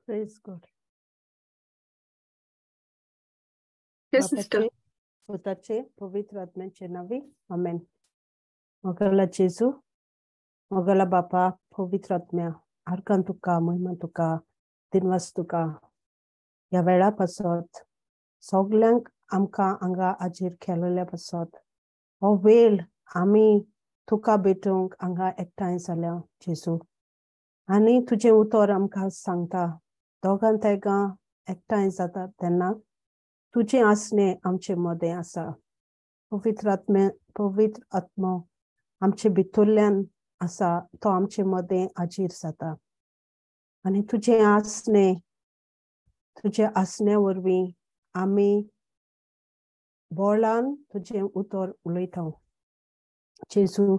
Praise God. Yes, sister. पुताचे पवित्र आत्म्याचे नावे आमेन. मोगला जेजू, मोगला बापा, पवित्र आत्म्या, आरकान तुका, महिमा तुका, दिनवास तुका. ह्या वेळा पासत सगल्यांक आमकां हांगा हाजीर केलेल्या पासत हो वेळ आमी तुका भेटूंक हांगा एकठांय जाल्या जेजू. आनी तुजें उतर आमकां सांगता दोगां तेगां एकठांय जाता तेन्ना तुजें आसणें आमचे मदें आसा. पवित्र आत्मे, पवित्र आत्मो आमचे भितरल्यान आसा, तो आमचे मदें हाजीर जाता. आनी तुजें आसणें, तुजे आसण्या वरवीं आमी बोळान तुजें उतर उलयता. जेजू,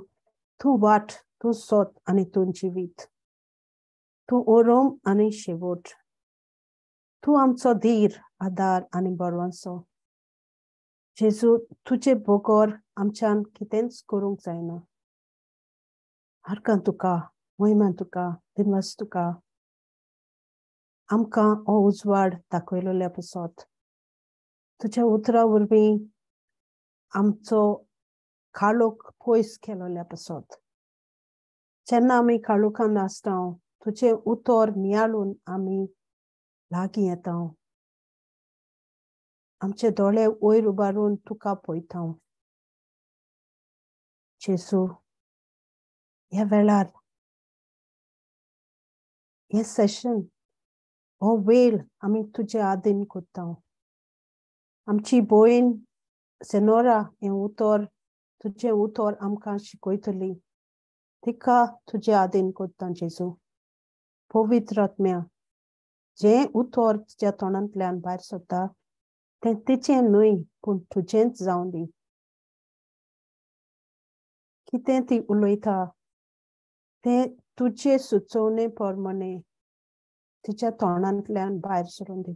तूं वाट, तूं सोत आनी तूं जिवीत, तूं ओरोम आनी शेवट, तूं आमचो धीर, आदार आनी बरवंसो. जेजू, तुजे बगर आमच्यान कितेंच करूंक जायना. हरकान तुका, महिमा तुका, दिनवास तुका. आमकां हो उजवाड दाखयलेल्या पासत तुज्या उतरा वरवीं आमचो काळोख पयस केलोल्या पासत. जेन्ना आमी काळोखान आसता तुजें उतर नियाळून आमी लागीं येता. आमचे दोळे वयर उबारून तुका पळयता. जेजू, ह्या वेळार, हें सेशन, हो वेळ आमी तुजे आदीन करता. आमची भयण सेनोरा हें उतर, तुजें उतर आमकां शिकयतली, तिका तुजे आदीन करता जेजू. पवित्र आत्म्या, जें उतर तुज्या तोंडांतल्यान भायर सरता तें तिचें न्हय पूण तुजेंच जावं दी. कितें ती उलयता तें तुजे सुचोवणे प्रमाणे तिच्या तोंडांतल्यान भायर सरून दी.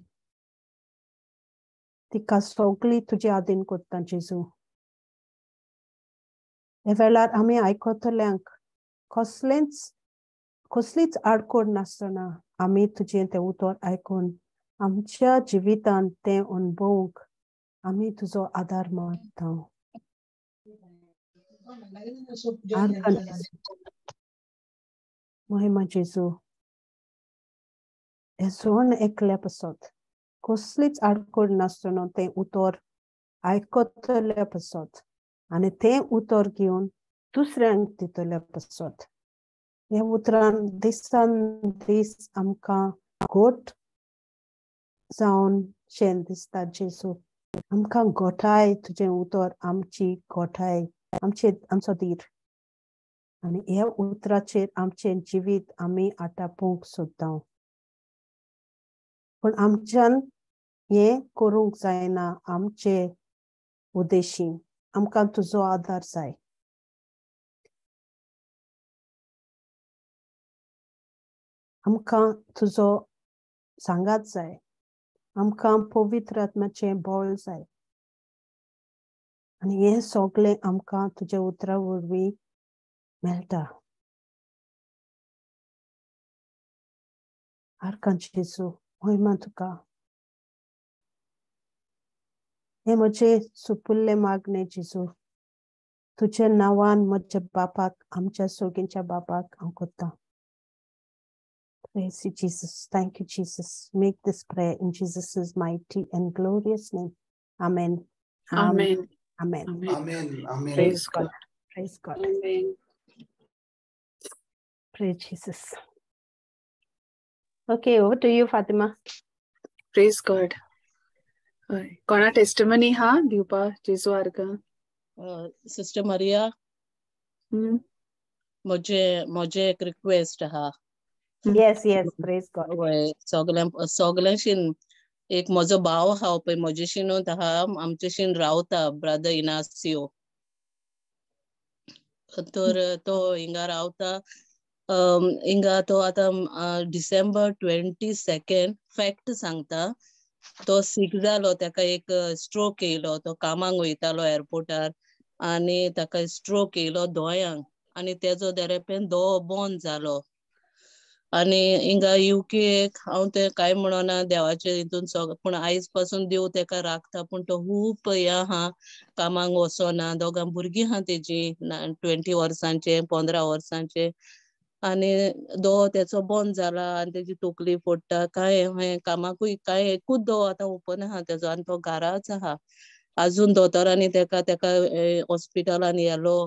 तिका सगळी तुजे आदीन करता जेजू. ह्या वेळार आमी आयकतल्यांक कसलेंच कसलीच आडकोड नासतना आमी तुजें तें उतर आयकून आमच्या जिवितांत तें अणभवूंक आमी तुजो आदार मागता. महिमा जेजू, हें सण एकल्या पासत कसलीच आडकोड नासतना तें उतर आयकतल्या पासत आनी तें उतर घेवन दुसऱ्यांक दितल्या पासत. ह्या उतरान दिसान दीस आमकां घट जावन शें दिसता जेजू. आमकां गोठाय तुजें उतर, आमची गोठाय, आमचे आमचो धीर. आनी ह्या उतराचेर आमचें जिवीत आमी आटापूंक सोदता. पूण आमच्यान हें करूंक जायना आमचे उद्देशी. आमकां तुजो आदार जाय. आमकां तुजो सांगात जाय. आमकां पवित्र आत्म्याचें बळ जाय. आनी हें सगळें आमकां तुज्या उतरा वरवीं मेळटा. आरकान जेजू, महिमा तुका. हें म्हजें सुपुल्लें मागणें जेजू, तुज्या नांवान म्हज्या बापाक, आमच्या सोगींच्या बापाक हांव करतां. Praise you, Jesus. Thank you, Jesus. Make this prayer in Jesus' mighty and glorious name. Amen. Amen. Amen. Amen. Amen. Praise God. Praise God. Amen. Praise Jesus. Okay, over to you, Fatima. Praise God. कोणा testimony हा दिवपा जेजू आर्गां? Sister Maria, म्हजे म्हजे एक request आहा. Yes, yes, praise God. वय, सगळ्यां सगळ्यांशीन एक म्हजो भाव आहा पळय, म्हजेशीनूच आहा, आमचेशीन रावता, ब्रदर इनासियो. तर तो हिंगा रावता. हिंगा तो आतां डिसेंबर 22 फॅक्ट सांगता, तो सीक जालो, ताका एक स्ट्रोक येयलो. तो कामाक वयतालो एअरपोर्टार आनी ताका स्ट्रोक येयलो दोळ्यांक आनी तेजो देरेपेन दोळो बंद जालो. आनी हिंगा युकेक हांव तें कांय म्हणना देवाचे हितून सगळें, पूण आयज पासून देव तेका राखता. पूण तो खूब हें आहा, कामाक वचना, दोगां भुरगीं आहा तेजी, 20 वर्सांचे 15 वर्सांचे. आनी दोळो तेचो बंद जाला आनी तेजी तकली फोडटा कांय हें कामाकूय कांय एकूच दोळो आतां ओपन आहा तेजो आनी तो घराच आहा आजून. दोतोरांनी तेका तेका हॉस्पिटलान येलो,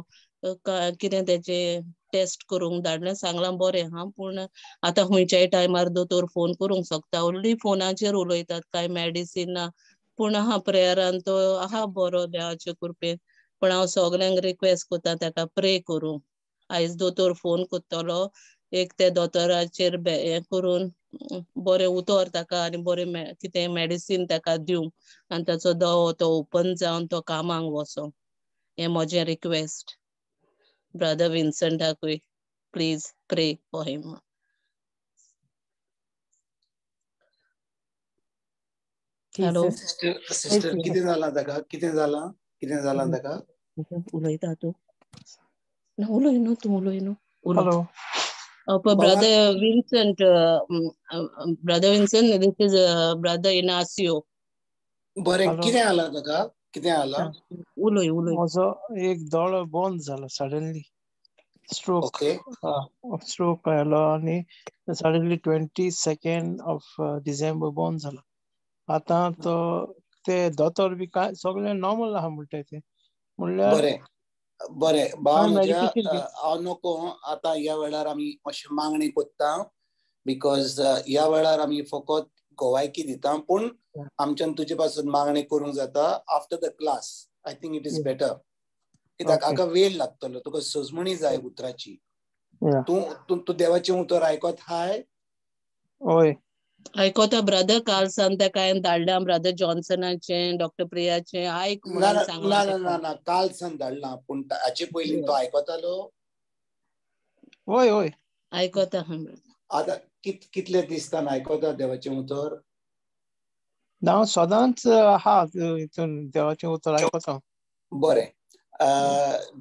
कितें तेजें टेस्ट करूंक धाडलें, सांगलां बरें आहा, पूण आतां खंयच्याय टायमार दोतोर फोन करूंक शकता, ओन्ली फोनाचेर उलयतात, कांय मेडिसीन ना. पूण आहा प्रेयरान तो आहा बरो देवाचे कृपेन. पूण हांव सगल्यांक रिक्वेस्ट करता तेका प्रे करूंक. आयज दोतोर फोन करतलो, एक ते दोतोराचेर हें करून बरें उतर ताका आनी बरें कितें मेडिसीन ताका दिवंक आनी ताचो दोळो तो ओपन जावन तो कामाक वचोंक, हें म्हजें रिक्वेस्ट ब्रदर विन्संटाकूय. Please pray for him. Hello sister, कितें जालां ताका? कितें जालां? कितें जालां ताका? उलयता तूं? ना उलय न्हू तूं, उलय न्हू. Hello brother Vincent, brother Vincent, this is brother Inacio. बरें, कितें जालां ताका? कितें जालां? उलय उलय. म्हजो एक दोळो बंद जाला सडनली, स्ट्रोक स्ट्रोक आयलो आनी सडनली 22 ऑफ डिसेंबर बंद जाला. आतां तो ते दोतोर बी काय सगळें नॉर्मल आहा म्हणटाय ते, म्हणल्यार बरें बरें भाव म्हज्या हांव नको आतां ह्या वेळार आमी मातशी मागणी कोत्ता, because ह्या वेळार आमी फकत गोवायकी दिता, पूण आमच्यान तुजे पासून मागणी करूंक जाता after the class. I think it is better, कित्याक हाका वेळ लागतलो, तुका सजमणी जाय उतराची. तूं तूं देवाचें उतर आयकत हाय? हय आयकता ब्रदर. काल सान ताका हांवें धाडलां ब्रदर जॉन्सनाचें, डॉक्टर प्रियाचें, आयक ना ना ना ना, काल सान धाडलां, पूण हाचे पयलीं तो आयकतालो? हय हय आयकता. आतां कितले दिसतान आयकता देवाचें उतर? ना सदांच आहा हितून देवाचें उतर आयकता. बरें,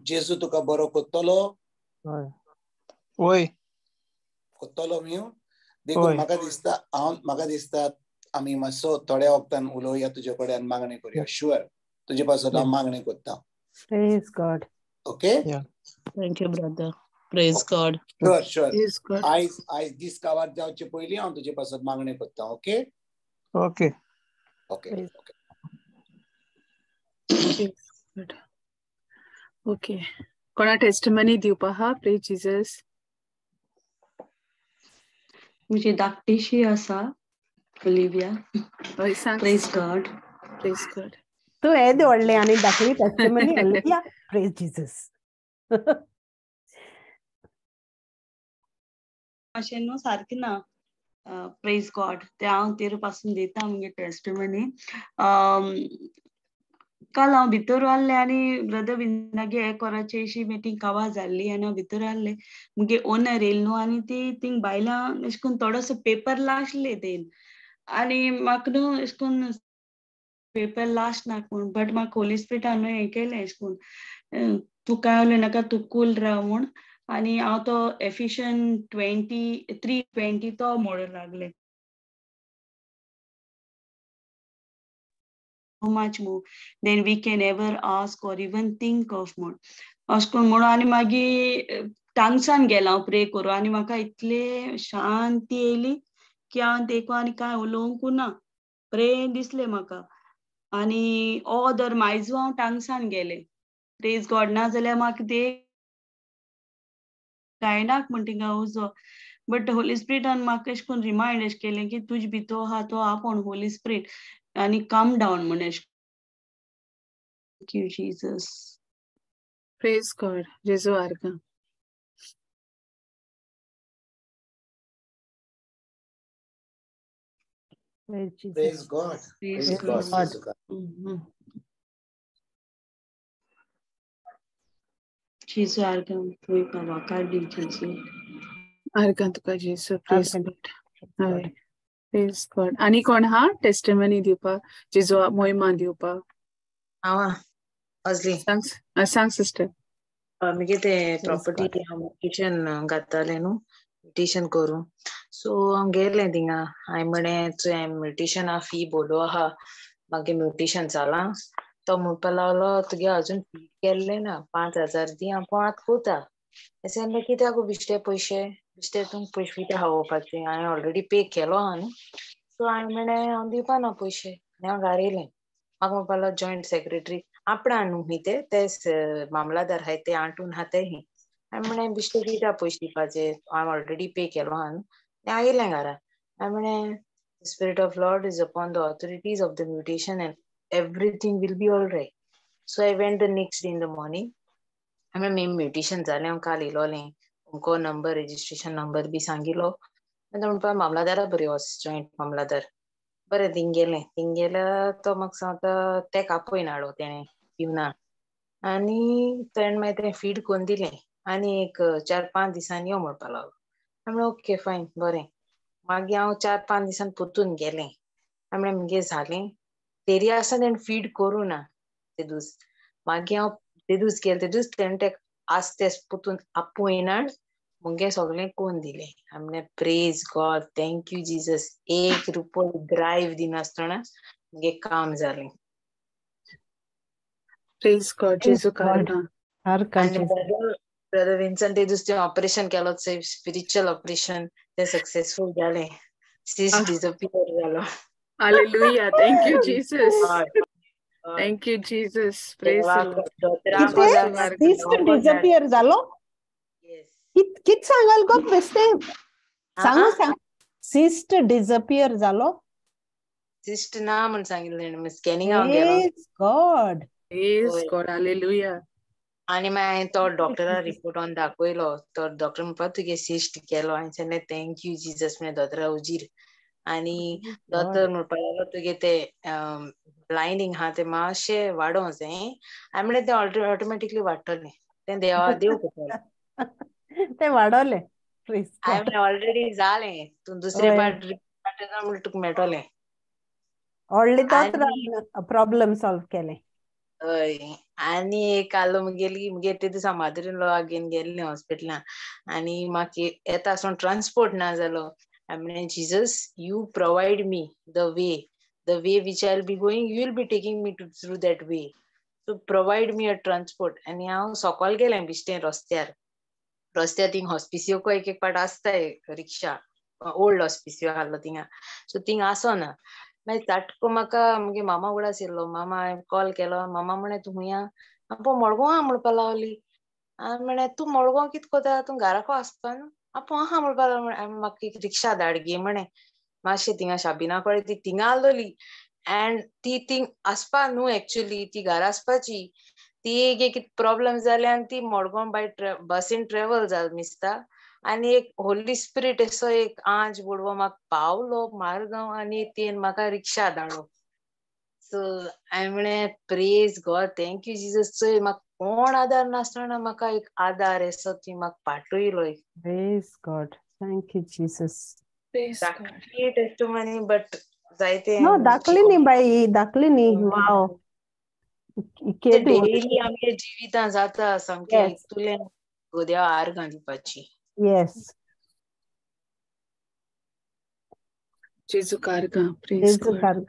जेजू तुका बरो कोत्तलो? हय हय कोत्तलो म्यू. देखून म्हाका दिसता, हांव म्हाका दिसता आमी मातसो थोड्या वखदान उलोवया तुजे कडेन, मागणी करुया. शुअर तुजे पासून हांव मागणी करता. Praise God. Okay, thank you brother. Praise God. Sure sure. आयज आयज दीस काबार जावचे पयलीं हांव तुजे पासून मागणी करता. Okay okay okay okay. कोणा टेस्टिमनी दिवपा आहा? Praise Jesus. म्हजी धाकटीशी आसा Olivia. Praise God. Praise God. तूं येदें व्हडलें आनी धाकली testimony Olivia. Praise Jesus. अशें न्हू सारकें ना. प्रेज गॉड. ते हांव तेर पासून दिता मुगे टेस्टिमनी. काल हांव भितर आहलें आनी ब्रदर विनागे एक वराची अशी मिटींग काबार जाल्ली आनी हांव भितर आहलें. मुगे ओनर येयलो न्हू आनी ती थिंग बायलां अशें करून थोडोसो पेपर लासले तेन आनी म्हाका न्हू अशें करून पेपर लास्ट नाका म्हूण, बट म्हाका होली स्पिरिटान न्हू हें केलें अशें करून तूं कांय उलय नाका, तूं कूल राव म्हूण. आनी हांव तो एफिशन 23:20 तो म्हणूंक लागलें. Much more than we can ever ask or even think of more. अशें करून म्हणून आनी मागीर टांगसान गेलां हांव प्रे करूं आनी म्हाका इतले शांती येयली की हांव देखून आनी कांय उलोवंकू ना, प्रे दिसलें म्हाका. आनी ऑदर मायजू हांव टांगसान गेलें. प्रेज गॉड. ना जाल्यार म्हाका ते कांय नाक म्हण थिंगा उजो, बट होली स्पिरिटान म्हाका अशें करून रिमायंड अशें केलें की तुज भितर आहा तो आपूण होली स्पिरिट आनी काम डावन म्हण. Thank you Jesus. Praise God. जेजू आर्गां. Praise God. Praise God. जेजू आर्गां. तुवें पावाकार दी जेजू. आर्गां तुका जेजू. Praise God. हय. Praise God. आनी कोण हा टेस्टिमनी दिवपाक, जेजू मोहिमा दिवपाक? हांव अजली. सांग सांग सिस्टर. मुगे ते प्रॉपर्टी हांव किचन घाततालें न्हू, म्युटेशन करूं. सो हांव गेलें थिंगा, हांवें म्हळें चोय म्युटेशना फी बोलो आहा, मागीर म्युटेशन जालां. तो म्हणपा लागलो तुगे अजून फी केल्लें ना, 5,000 दी, हांव आतां कोता. अशें कित्याक बिश्टे पयशे, बिश्टे तुमकां पयशे कित्याक खावोवपाचे, हांवें ऑलरेडी पे केलो आहा न्हू. सो हांवें म्हणलें हांव दिवपा ना पयशे आनी हांव घरा येयलें. म्हाका म्हणपा लागलो जॉयंट सेक्रेटरी आपणा न्हू ही ते मामलादार आहाय ते आंटून आहा ते ही. हांवें म्हणलें बिश्टे कित्याक पयशे दिवपाचे, हांवें ऑलरेडी पे केलो आहा न्हू. हांव येयलें घरा, हांवें म्हणलें the spirit of Lord is upon the authorities of the mutation and everything will be all right. So I went the next day in the morning. हांवें मेन म्युटेशन जालें, हांव काल येयलोलें, अमको नंबर रजिस्ट्रेशन नंबर बी सांगिलो. मागीर म्हणपा मामलादारा बरें वच, joint मामलादार बरें. थिंग गेलें, थिंग गेल्यार तो म्हाका सांगता तेका आपयन हाडलो तेणें पिवना, आनी तेणें मागीर तें फीड करून दिलें आनी एक 4-5 दिसांनी यो म्हणपा लागलो. हांवें म्हणलें ओके फायन बरें. मागीर हांव 4-5 दिसान परतून गेलें. हांवें म्हणलें मुगे जालें तरी आसा तेणें फीड करूं ना ते दीस. मागीर हांव ते दीस गेलें, ते दीस तेणें तेका आस्ते परतून आपयना मुगे सगळें कोन्न दिलें. हांवें म्हणलें praise God, thank you Jesus. 1 रुपयो drive दिनासतना मुगे काम जालें. प्रेज गॉड, जेजू आनी ब्रदर विन्सन ते दीस ऑपरेशन केलो, स्पिरिच्युअल ऑपरेशन, ते सक्सेसफूल जालें. सिस्ट डिसअपियर जालो. Hallelujah, thank you Jesus, thank you Jesus, praise the Lord. Cyst disappear जालो? कित सांगाल गो बेस्ते, सांगू सांग. सिस्ट डिसअपियर जालो? सिस्ट ना म्हण सांगिल्लें स्कॅनिंग हांव गेलो. Praise God, praise God, hallelujah. आनी मागीर तो डॉक्टरा रिपोर्ट ऑन दाखयलो, तो डॉक्टर म्हणपा तुगे सिस्ट केलो. हांवें सांगलें thank you Jesus म्हळें दोतोरा उजीर. आनी दोतोर म्हणपा लागलो तुगे ते लायनींग आहा ते मातशें वाडोवंक जाय. हांवें म्हणलें तें ऑटोमॅटिकली वाडटलें, तें देवा देव करतलो. ते वाडोवलें. हांवें ऑलरेडी जालें, तूं दुसरे पाट म्हणून तुका मेळटलें. व्हडले दोतोरान प्रॉब्लम सॉल्व केलें. हय. आनी एक आलो मुगेली, मुगे ते दिसा मादर इन लॉ घेवन गेल्लें हॉस्पिटलान आनी म्हाका येता आसून ट्रान्सपोर्ट ना जालो. हांवें म्हणलें Jesus you provide me the way, the way which I will be going, you will be taking me to through that way, so provide me a transport. आनी हांव सोकोल गेलें बिश्टें रस्त्यार, रस्त्यार थिंग हॉस्पिसियोको एक एक पाट आसताय रिक्षा, ओल्ड हॉस्पिसियो आहलो थिंगा, सो थिंग आसना. मागीर ताटको म्हाका मुगे मामा उगडास येयलो, मामा हांवें कॉल केलो, मामा म्हळें तूं खूंय आहा? आपूण मडगांव आहा म्हणपा लागली. हांवें म्हणलें तूं मडगांव कितें कोता, तूं घराको आसपा न्हू? आपूण आहा म्हणपा लागलो. हांवें म्हाका एक रिक्षा धाड गे म्हळें, मातशें थिंगा शाबिना कडेन ती थिंगा आहलोली एंड ती थिंग आसपा न्हू एक्चुली, ती घरा आसपाची. ती एक कितें प्रॉब्लम जालें आनी ती मडगांव बाय बसीन ट्रेवल जाल मिसता. आनी एक होली स्पिरीट असो एक आंज बोडवो म्हाका पावलो मारगांव आनी तेन म्हाका रिक्षा धाडलो. सो हांवें म्हणलें praise God, thank you Jesus. चोय म्हाका कोण आदार नासतना म्हाका एक आदार असो ती म्हाका पाठयलो. Praise God, thank you Jesus. दाखली टेस्टिमनी बट जायते दाखली न्ही बाई, दाखली न्ही. वाव, डेली आमगे जिवितां जाता सामकें तुलें गोद्या आर्गां दिवपाची. Yes. जेजू कारगा, प्रेज गॉड,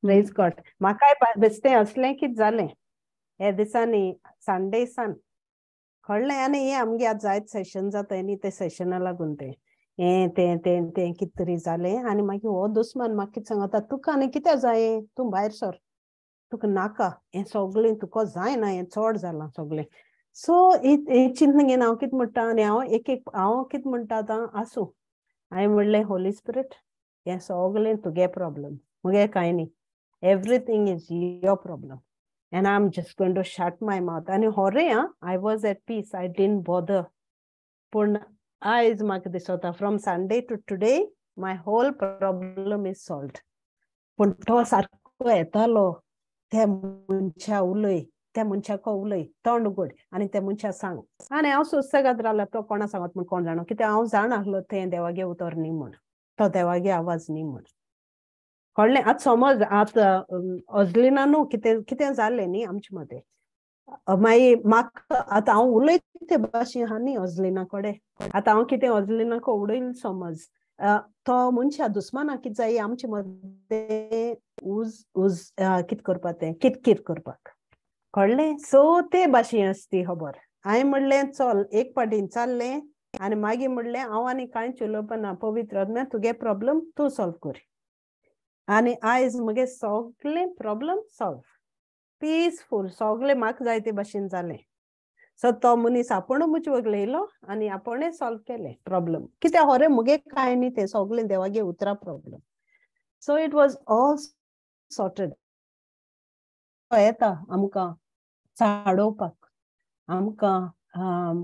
प्रेज गॉड. म्हाकाय बेस्तें असलें कितें जालें हे दिसांनी, संडे सान कळ्ळें. आनी हें आमगे आतां जायत सेशन जाता न्ही, ते सेशना लागून तें हें तें तें तें कितें तरी जालें. आनी मागीर हो दुस्मान म्हाका कितें सांगता, तुका आनी कितें जाय, तूं भायर सर, तुका नाका हें सगळें, तुका जायना हें, चड जालां सगळें. सो हे चिंतन घेवन हांव कितें म्हणटा, आनी हांव एक एक हांव कितें म्हणटा आतां, आसूं. हांवें म्हणलें होली स्पिरीट हें सगळें तुगे प्रॉब्लम, मुगे कांय न्ही, everything is your problem and I am just going to shut my mouth. आनी होरे आं, I was at peace, I didn't bother. पूण आयज म्हाका दिसता from Sunday to today my whole problem is solved. पूण तो सारको येतालो, त्या मनशा उलय, त्या मनशाको उलय, तोंड उगड आनी त्या मनशा सांग. आनी हांव सुसेगाद रावलें, तो कोणा सांगत म्हूण कोण जाणो, कित्याक हांव जाण आसलो तें देवागे उतर न्ही म्हूण, तो देवागे आवाज न्ही म्हूण. कळ्ळें? आतां समज आतां अजलिना न्हू कितें कितें जालें न्ही आमचे मदें, मागीर म्हाका आतां हांव उलयता ते भाशेन आहा न्ही अजलिना कडेन, आतां हांव कितें अजलिनाक उडयलें समज, तो मनशा दुस्माना कितें जाय आमचे मदें उज उज कितें करपाक, तें कितकीत करपाक, कळ्ळें? सो ते भाशेन आसा ती खबर. हांवें म्हणलें चल एक पाटीन चल्लें आनी मागीर म्हणलें हांव आनी कांयच उलोवपा ना, पवित्र आत्म्या तुगे प्रॉब्लम तूं सॉल्व कर. आनी आयज म्हगे सगळें प्रॉब्लम सॉल्व, पिसफूल, सगळें म्हाका जाय ते भाशेन जालें. सो तो मनीस आपूण म्हजे वगले येयलो आनी आपूणय सॉल्व केलें प्रॉब्लम. कित्याक खरें म्हगे कांय न्ही तें सगळें देवागे उतरा problem. So it was all sorted. येता आमकां चाडोवपाक, आमकां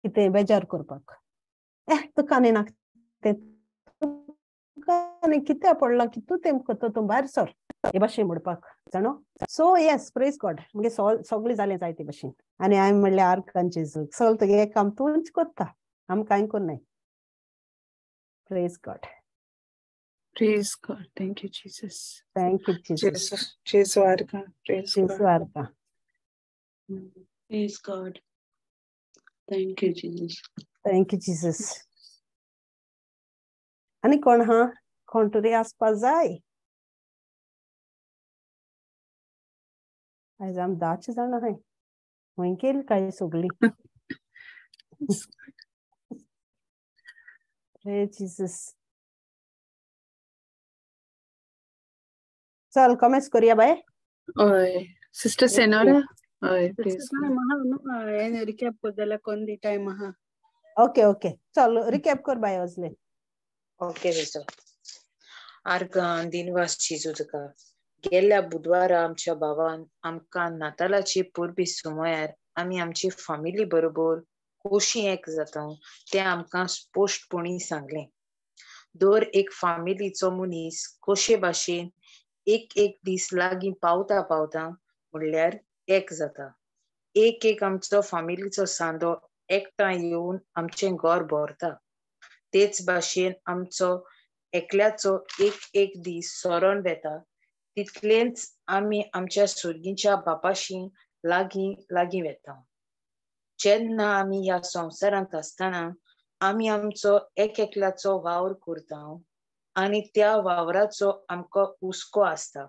कितें बेजार करपाक, ए तुका न्ही नाका तें, तुका न्ही कित्याक पडलां, कितू तें करता, तूं भायर सर, हे भाशेन म्हणपाक जाणो. सो येस, प्रेज गॉड, मुगे सगळें जालें जाय ते भाशेन. आनी हांवें म्हणलें आर्कान जेजूक चल तुगे काम तूंच करता, आम कांय करनाय. Praise God. Praise God. Thank you Jesus. Thank you Jesus. जेजू आर्का. प्रेज जेजू आर्का. Praise God. Thank you Jesus. Thank you Jesus. आनी कोण हा, कोण तरी आसपा जाय. आयज आम 10 जाणां आहाय, खंय गेली काय सगळीं? Praise Jesus. चल कमेंट्स करूया बाय. हय सिस्टर सेनोरा. हय प्लीज रिकॅप कर जाल्यार कोण दी टायम आहा. ओके ओके चल रिकॅप कर बाय वचले. Okay sister. आर्गां दिनवास जेजू तुका. गेल्ल्या बुधवारा आमच्या भावान आमकां नातालाची परबी सुमयार आमी आमची फामिली बरोबर कशी एक जाता तें आमकां स्पश्टपणी सांगलें. दर एक फामिलीचो मनीस कशे भाशेन एक एक दीस लागीं पावता पावता म्हणल्यार एक जाता. एक एक आमचो फामिलीचो सांदो एकठांय येवन आमचें घर भरता. तेच भाशेन आमचो एकल्याचो एक एक दीस सरण वेता तितलेंच आमी आमच्या सुर्गीच्या बापाशी लागीं लागीं वेता. जेन्ना आमी ह्या संवसारांत आसतना आमी आमचो एक एकल्याचो वावर करता आनी त्या वावराचो आमकां हुस्को आसता.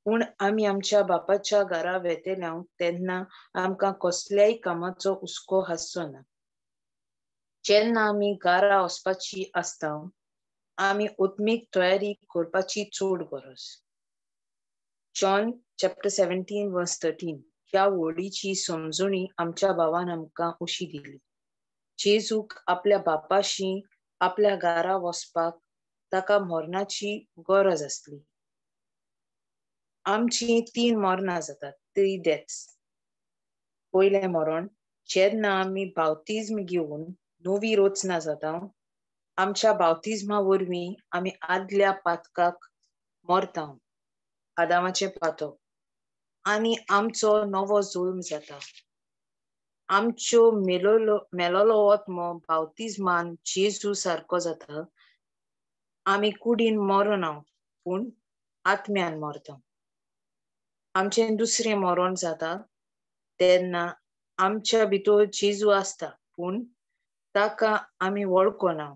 पूण आमी आमच्या बापाच्या घरा वेतेल्या तेन्ना आमकां कसल्याय कामाचो हुस्को आसचो ना. जेन्ना आमी घरा वचपाची आसता आमी आत्मीक तयारी करपाची चड गरज. जॉन चॅप्टर 17 वर्स 13 ह्या वळीची समजणी आमच्या भावान आमकां अशी दिली. जेजूक आपल्या बापाशी आपल्या घरा वचपाक ताका मरणाची गरज आसली. आमची 3 मरणां जातात, 3 डेथ्स. पयलें मरण जेन्ना आमी बाप्तिज्म घेवन नवी रचना जाता, आमच्या बाप्तिज्मा वरवीं आमी आदल्या पातकाक मरता, आदामाचें पातक, आनी आमचो नवो जल्म जाता. आमच्यो मेलोलो आत्मो बाप्तिज्मान जेजू सारको जाता. आमी कुडीन मरना पूण आत्म्यान मरता. आमचें दुसरें मरण जाता तेन्ना आमच्या भितर जेजू आसता पूण ताका आमी वळखना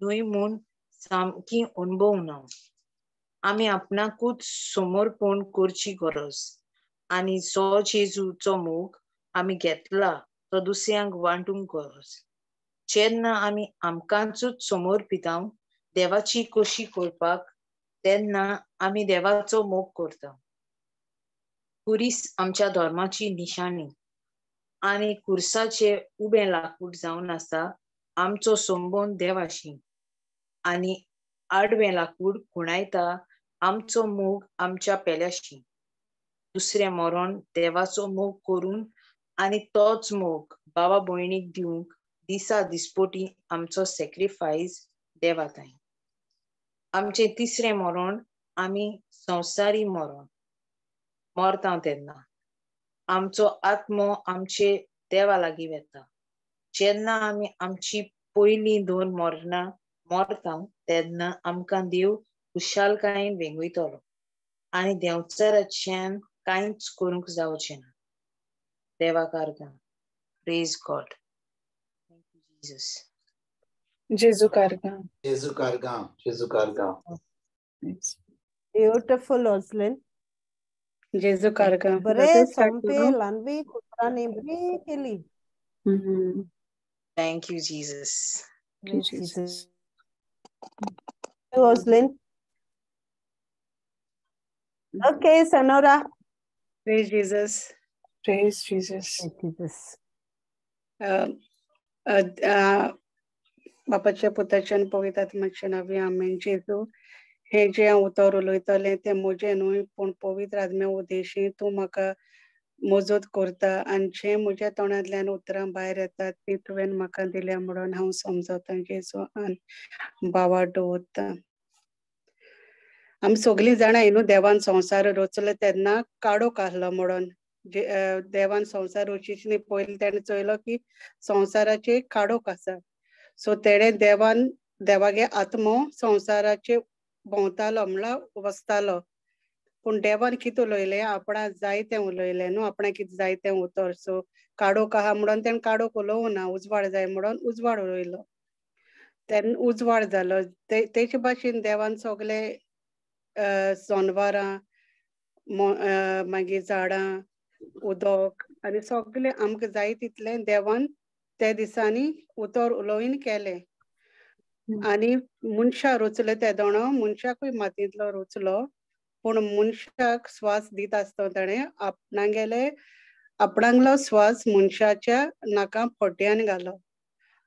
न्हय म्हूण सामकी अणभवना. आमी आपणाकूच समर्पण करची गरज आनी जो जेजूचो मोग आमी घेतला तो दुसऱ्यांक वांटूंक गरज. जेन्ना आमी आमकांचूच समर्पिता देवाची कशी करपाक तेन्ना आमी देवाचो मोग करता. खुरीस आमच्या धर्माची निशाणी आनी खुर्साचे उबें लाकूड जावन आसा आमचो संबंद देवाशी, आनी आडवें लाकूड खुणायता आमचो मोग आमच्या पेल्याशी. दुसरें मरण देवाचो मोग करून आनी तोच मोग बाबा भयणीक दिवंक दिसा दिसपोटी आमचो सॅक्रिफायस देवा ताई. आमचें तिसरें मरण आमी संवसारी मरण मरता तेन्ना आमचो आत्मो आमचे देवा लागीं वेता. जेन्ना आमी आमची पयलीं 2 मरणां मरता तेन्ना आमकां देव खुशालकायेन वेंगयतलो आनी देंवचाराच्यान कांयच करूंक जावचें ना. देवाक आर्गां. Praise God. Thank you Jesus. जेजू आर्गां. जेजू आर्गां. जेजू आर्गां. ब्युटिफुल ओसलिन. जेजू आर्गां. बरे सोंपे लांबी कुत्रांनी बरी केली. Thank you Jesus. Thank you Jesus. Oslin. Okay, Sonora. Praise Jesus. Praise Jesus. Jesus. बापाच्या पुताच्या आनी पवित्र आत्म्याच्या नांवान आमेन. जेजू, हें जें हांव उतर उलयतलें तें म्हजें न्हय, पूण पवित्र आत्म्या उदेशी तूं म्हाका मजत करता आनी जें म्हज्या तोंडांतल्यान उतरां भायर येतात ती तुवें म्हाका दिल्या म्हणून हांव समजतां जेजू आनी बाबा दवरता. आमी सगळीं जाणां न्हू देवान संवसार रचलो तेन्ना काडोक आहलो म्हणून. देवान संवसार रचिचे पयलीं तेणें चोयलो की संवसाराचे काडोक आसा. सो तेणें देवान देवागे आत्मो संवसाराचे भोंवतालो म्हणल्यार वसतालो. पूण देवान कितें उलयलें, आपणाक जाय तें उलयलें न्हू, आपणाक कितें जाय तें उतर. सो काडोक आहा म्हणून तेणें काडोक उलोवंक ना, उजवाड जाय म्हणून उजवाड उलयलो, तेन्ना उजवाड जालो. तेचे भाशेन देवान सगळे जनवरां, मागीर झाडां, उदक आनी सगळें आमकां जाय तितलें देवान त्या दिसांनी उतर उलोवन केलें. आनी मनशां रचले तेदोणो मनशाकूय मातयेंतलो रचलो, पूण मनशाक स्वास दिता आसतना ताणें आपणागेले आपणांगलो स्वास मनशाच्या नाका फोट्यान घालो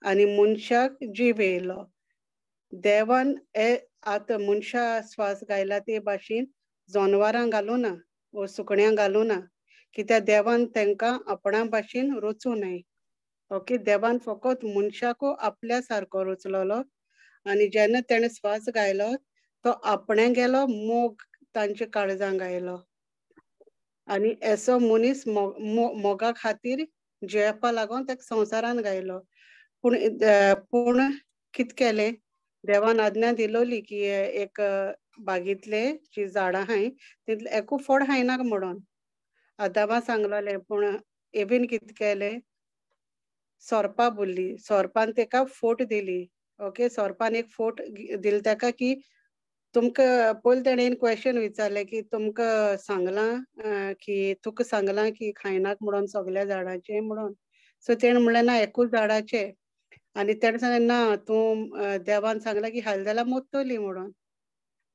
आनी मनशाक जीव येयलो. देवान आतां मनशा स्वास घायला ते भाशेन जनवरां घालूं ना वो सुकण्यांक घालूं ना, कित्याक देवान तांकां आपणा भाशेन रचूं न्हय. ओके, देवान फकत मनशाकू आपल्या सारको रचलोलो आनी जेन्ना तेणें स्वास घायलो तो आपणे गेलो मोग तांच्या काळजांक आयलो आनी एसो मनीस मोगा खातीर जियेवपा लागून ताका संवसारान घायलो. पूण पूण कितें केलें, देवान आज्ञा दिलोली की एक बागेंतले जी झाडां आहाय तितलें एकू फळ खायनाका म्हणून आदामा सांगलोलें. पूण एवीन कितें केलें, सोरपा बोल्ली, सोरपान ताका फोट दिली. ओके, सोरपान एक फोट दिली ताका की तुमकां पयलीं तेणेन क्वेश्चन विचारलें की तुमकां सांगलां की तुका सांगलां की खायनाक म्हणून सगल्या झाडाचें म्हणून. सो तेणें म्हणलें ना, एकूच झाडाचें. आनी तेणें सांगलें ना, तूं देवान सांगलां की खालें जाल्यार मोत्तली म्हणून.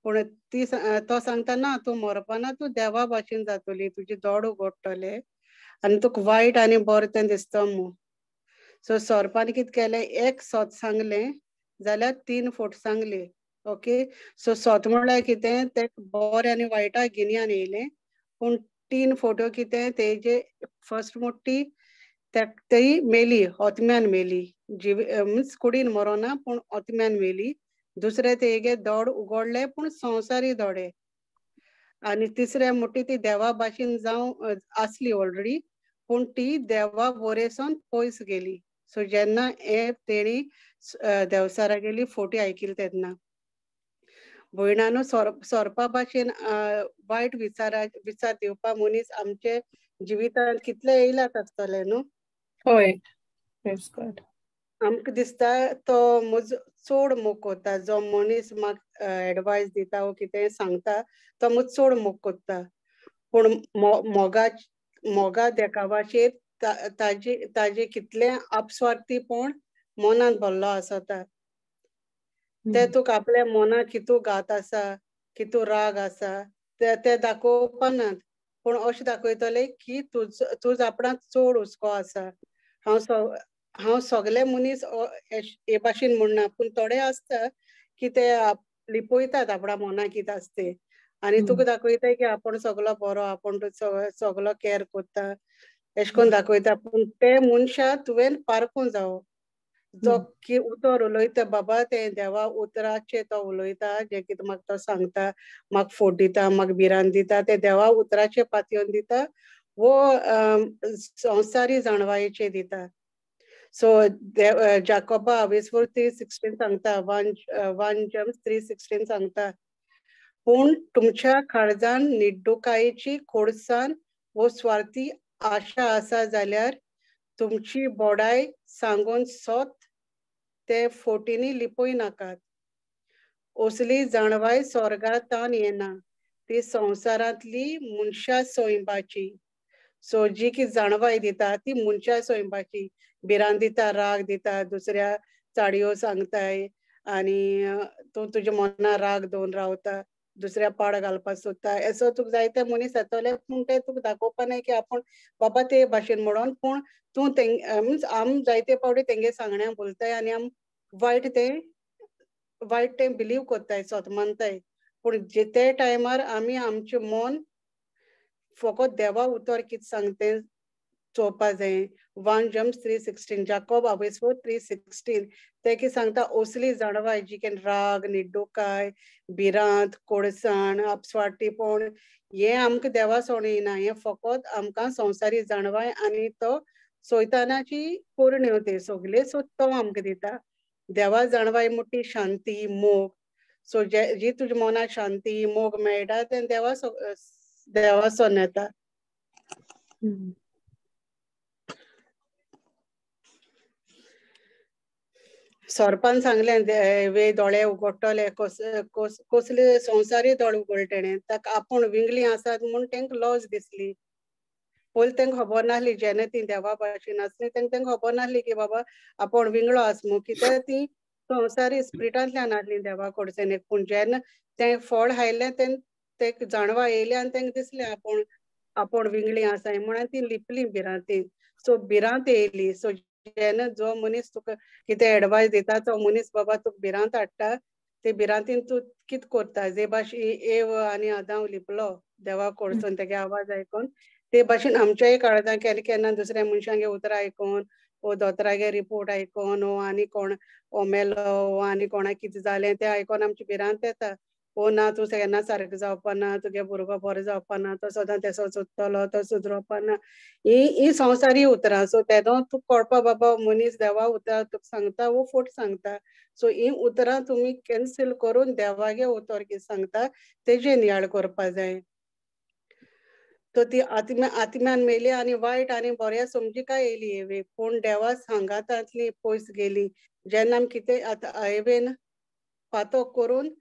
पूण ती तो सांगता ना, तूं मरपाना, तूं देवा भाशेन जातली, तुजे दोड उगडटले आनी तुका वायट आनी बरें तें दिसता मू. सो सोरपान कितें केलें, एक सोत सांगलें जाल्यार 3 फोट सांगली. ओके, सो सोत म्हणल्यार कितें, तें बरें आनी वायटा गिन्यान येयलें. पूण 3 फोटो कितें, तेजे फर्स्ट मोटी तेय मेली, ओतम्यान मेली, जीव मिन्स कुडीन मरोना पूण ओतम्यान मेली. दुसरे तेगे दोड उगडले पूण संवसारी दोडे. आनी तिसरे मोटी ती देवा भाशेन जावं आसली ऑलरेडी, पूण ती देवा वरेसून पयस गेली. सो जेन्ना हे तेणी देवसारा गेली फोटी आयकिली तेन्ना भयणानो सोरपा भाशेन वायट विचार दिवपा मनीस आमचे जिवितांत कितले येयलात आसतले न्हू. हय, आमकां दिसता तो म्हजो चड मोग कोत्ता, जो मनीस म्हाका एडवायस दिता वो कितें सांगता तो म्हजो चड मोग कोत्ता. पूण मोगा मोगा देखावाचेर ताजे कितलें आपस्वार्थीपण मनांत भरलो आसता. ते तुका आपल्या मनाक कितू घात आसा, कितू राग आसा ते दाखोवपानात, पूण अशें दाखयतले की तुज आपणाक चड हुस्को आसा. हांव सगळे मनीस हे भाशेन म्हणना, पूण थोडे आसता की ते लिपयतात आपणा मनाक कितें आसता तें आनी तुका दाखयता की आपूण सगलो बरो, आपूण सगलो कॅर करता अशें करून दाखयता. पूण ते मनशा तुवें पारखूं जावो, जो की उतर उलयता बाबा तें देवा उतराचें तो उलयता, जें कितें म्हाका तो सांगता, म्हाका फोट दिता, म्हाका भिरांत दिता, ते देवा उतराचें पातयेवन दिता वो संवसारी जाणवायेचें दिता. सो जाकोबा आवेसवर 3:16 सांगता, 1 James 3:16 सांगता, पूण तुमच्या काळजान निड्डुकायेची खोडसाण वो स्वार्थी आशा आसा जाल्यार तुमची बोडाय सांगून सोत ते फोटींनी लिपय नाकात. असली जाणवाय स्वर्गांतान येना, ती संवसारांतली मनशा सोयंबाची. सो जी की जाणवाय दिता ती मनशा सोयंबाची, भिरांत दिता, राग दिता, दुसऱ्या चाडयो सांगताय आनी तूं तुज्या मना राग दवरून रावता, दुसऱ्या पाड घालपाक सोदता. असो तुका जायते मनीस येतले, पूण ते तुका दाखोवपा नाय की आपूण बाबा ते भाशेन म्हणून, पूण तूं मिन्स आम जायते पावटी तेंगे सांगण्या बोलताय आनी आम वायट तें बिलीव करताय, सोत मानताय. पूण जे ते टायमार आमी आमचें मन फकत देवा उतर कितें सांगतें चोवपा जाय. 1 James 3:16, जाकोब आवयसो 3:16 ते की सांगता असली जाणवाय जी can राग, निड्डोकाय, भिरांत, कोडसाण, आपस्वाटीपण हे आमकां देवा सोण येना. हें फकत आमकां संवसारी जाणवाय आनी तो सोयतानाची कोरण्यो ते सगळे, सो तो आमकां दिता. देवा जाणवाय मोठी शांती, मोग. सो जी तुज्या मनाक शांती, मोग मेळटा तें देवा सोन येता. सोरपान सांगलें वे दोळे उगडटले, कसले संवसारी दोळे उगडटे, ताका आपूण विंगली आसात म्हूण तांकां लॉज दिसली. पयलीं तांकां खबर नासली, जेन्ना ती देवा भाशेन आसली तांकां खबर नासली की बाबा आपूण विंगळो आस म्हूण, कित्याक ती संवसारी स्पिरिटांतल्यान आसली देवा कडच्यान. पूण जेन्ना तें फळ हायलें तें जाणवा येयलें आनी तांकां दिसलें आपूण आपूण विंगळी आसाय म्हणून ती लिपली भिरांतीन. सो भिरांत येयली. सो जेन्ना जो मनीस तुका कितें एडवायस दिता तो मनीस बाबा तुका भिरांत हाडटा, ते भिरांतीन तूं कितें करता, जे भाशेन एव आनी आदांव लिपलो देवा कडसून तेगे आवाज आयकून, ते भाशेन आमच्याय काळजान केन्ना केन्ना दुसऱ्या मनशांगे उतरां आयकून वो दोतोरागे रिपोर्ट आयकून वो आनी कोण वो मेलो वो आनी कोणाक कितें जालें तें आयकून आमची भिरांत येता. ओ ना तूं केन्ना सारकें जावपा ना, तुगे भुरगो बरो जावपा ना, तो सदां तेसो सोदतलो, तो सुदरोवपा ना, ही ही संवसारी उतरां. सो तेदो तुका कळपा बाबा मनीस देवा उतरां तुका सांगता वो फट सांगता. सो ही उतरां तुमी कॅन्सल करून देवागे उतर कितें सांगता तेजे नियाळ करपा जाय. तो ती आत्म्यान मेली आनी वायट आनी बऱ्या समजिकाय येयली एवे, पूण देवा सांगातांतली पयस गेली. जेन्ना आमी कितें आतां एवेन पातोक करून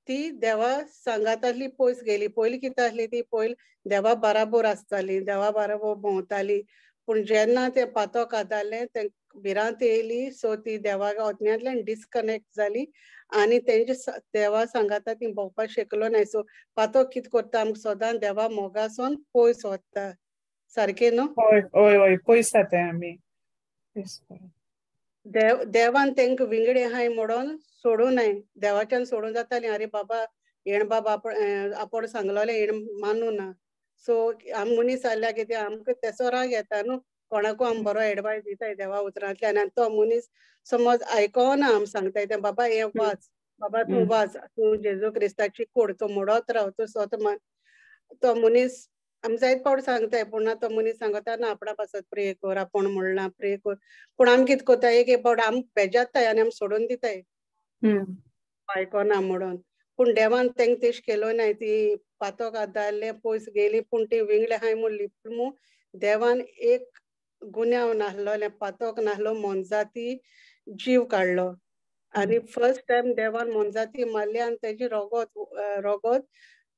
ती देवा सांगातांतली पयस गेली. पयलीं कितें आसली ती पयलीं देवा बराबर आसताली, देवा बराबर भोंवताली, पूण जेन्ना तें पातोक आदारलें तें भिरांत येयली. सो ती देवा आत्म्यांतल्यान डिस्कनेक्ट जाली आनी तेंचे देवा सांगाता ती भोंवपाक शकलो नाय. सो पातोक कितें करता आमकां सदां देवा मोगासून पयस वता, सारकें न्हू? हय हय हय, पयस जाताय आमी. देवान तांकां विंगडे आहाय म्हणून सोडूं नाय, देवाच्यान सोडूं जातालीं. अरे बाबा हेण बाबा आपूण सांगलोलें हेण मानू ना. सो आम मनीस जाल्यार कितें आमकां तेचो राग येता न्हू, कोणाकू आमी बरो एडवायस दिताय देवा उतरांतल्यान आनी तो मनीस समज आयकना आमी सांगताय तें, बाबा हें वाच, बाबा तूं वाच, तूं जेजू क्रिस्ताची कोड, तूं मोडत राव, तूं स्वत मान. तो मनीस आमी जायत पावट सांगताय, पूण ना तो मनीस सांगता ना आपणा पासत प्रे कर, आपूण म्हणलां प्रे कर, पूण आमी कितें करता एक एक पावट आमी बेजारताय आनी आमी सोडून दिताय आयकना म्हणून. पूण देवान तांकां तेश केलो नाय, ती पातोक आदारलें पयस गेली, पूण ती विंगडे आहाय म्हूण लिपली म्हूण देवान एक गुन्यांव नासलो, पातोक नासलो मोनजाती जीव काडलो. आनी फर्स्ट टायम देवान मोनजाती मारली आनी तेजी रोगोत रोगोत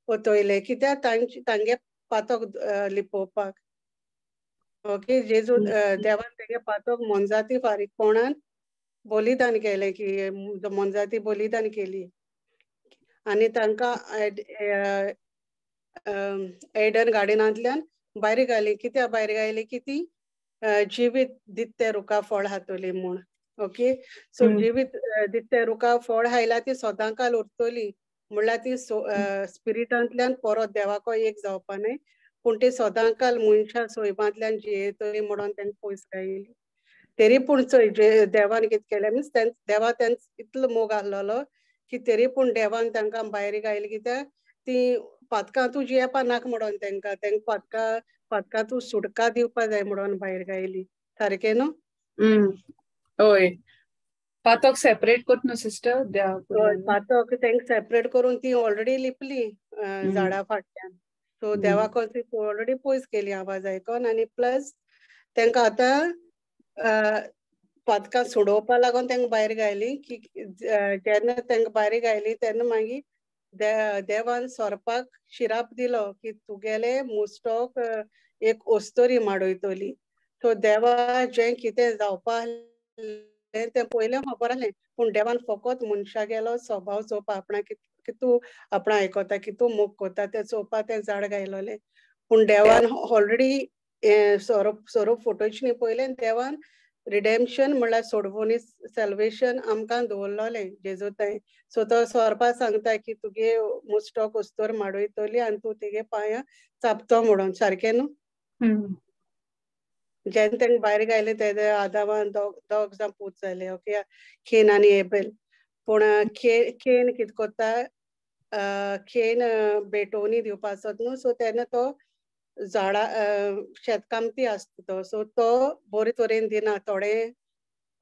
पोतयलें, कित्याक तांगे पातोक लिपोवपाक. ओके, जेजू देवान तेगे पातोक मोनजाती फारीकपणान बलिदान केलें, की मोनजाती बलिदान केली आनी तांकां एडन गार्डनांतल्यान भायर घाली. कित्याक भायर घाली की ती जिवीत दित्ते रुखा फळ हातोली म्हूण. ओके, सो जिवीत दित्ते रुखा फळ हायला ती सदां काल उरतली, म्हणल्यार ती स्पिरिटांतल्यान परत देवाको एक जावपा न्हय, पूण ती सदां काल मनशां सोयबांतल्यान जियेतली म्हणून तांकां पयस घायली. तरी पूण चोय देवान कितें केलें, मिन्स देवा तेंच इतलो मोग आसलेलो की तरी पूण देवान तांकां भायर घायली, कित्याक ती पातकां तूं जियेवपा नाका म्हणून तांकां तांकां पातकां तूं सुटका दिवपा जाय म्हणून भायर घायली. सारकें न्हू? हय, पातक सेपरेट करता न्हू सिस्टर? पातक तांकां सेपरेट करून ती ऑलरेडी लिपली झाडा फाटल्यान. सो देवा ऑलरेडी पयस केली आवाज आयकोन आनी प्लस तांकां आतां पातकां सोडोवपा लागून तांकां भायर घायली की जेन्ना तांकां भायर घायली तेन्ना मागीर देवान सोरपाक शिराप दिलो की तुगेले मुस्टोक एक ओस्तोरी माडयतली. सो देवा जें कितें जावपा आहलें तें पयलें खबर आहलें, पूण देवान फकत मनशागेलो स्वभाव चोवपा, आपणाक कितू आपणा आयकता कितू मोग करता तें चोवपा तें झाड घायलोलें. पूण देवान ऑलरेडी सोरोप फोटोच पयलें देवान रिडेम्पशन म्हणल्यार सोडवणी सॅल्वेशन आमकां दवरलोलें जेजू थंय. सो तो सोरपा सांगता की तुगे मुस्टोक उस्तोर माडयतली आनी तूं तेगे पांयां चापतो म्हणून, सारकें न्हू? जेन्ना तांकां भायर घायले तेन्ना आदामान दोग जाण पूत जाले, ओके, केन आनी एबेल. पूण केन कितें करता, केन भेटोवणी दिवपा आसत न्हू, सो तेन्ना तो झाडां शेतकामती आसता तो, सो तो बरे तरेन दिना, थोडे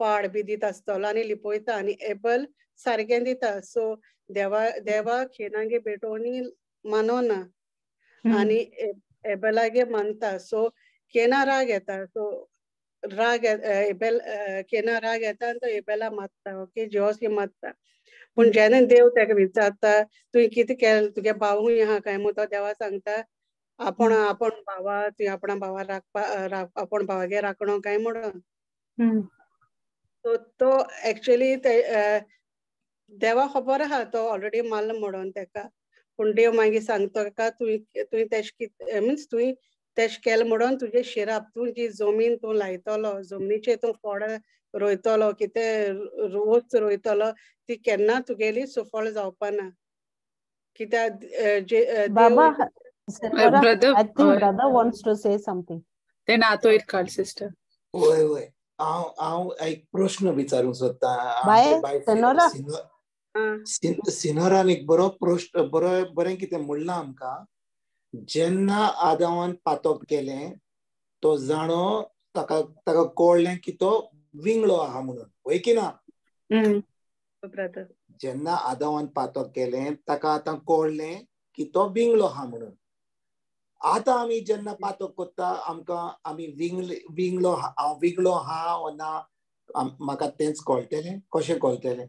पाड बी दिता आसतलो आनी लिपयता, आनी एबल सारकें दिता. सो देवा केनागे भेटोवणी मानोना आनी एबलागे मानता. सो केना राग येता, सो राग एबेल केना राग येता आनी तो एबेला मारता, ओके, जिवोस मारता. पूण जेन्ना देव ताका विचारता तुवें कितें केलें, तुगे भावूय आहा काय म्हूण, तो देवा सांगता आपण आपण भावा तुवें आपणा भावा राखपा आपण भावागेर राखणो काय म्हणून. सो तो एक्चुअली देवा खबर आहा तो ऑलरेडी मारलो म्हणून तेका, पूण देव मागीर सांगता ताका तुवें तेश कितें मिन्स तुवें तेश केलें म्हणून तुजें शिराप, तूं जी जमीन तूं लायतलो, जमनीचेर तूं फळ रोयतलो, कितें रोस रोयतलो, ती केन्ना तुगेली सुफळ जावपा ना. कित्याक बाबा, brother, I think brother wants to say something. Then आतो it call sister. वय वय, हांव एक प्रश्न विचारूंक सोदता. सिनोरान एक बरो प्रश्न, बरें कितें म्हणलां आमकां. जेन्ना आदावान पातक केलें तो जाणो ताका ताका कळ्ळें की तो विंगळो आहा म्हणून, वय की ना? जेन्ना आदावान पातक केलें ताका आतां कळ्ळें की तो विंगळो आहा म्हणून. आतां आमी जेन्ना पातक करता आमकां आमी विंगलो हांव विंगलो आहा ओ ना म्हाका तेंच कळटलें. कशें कळटलें?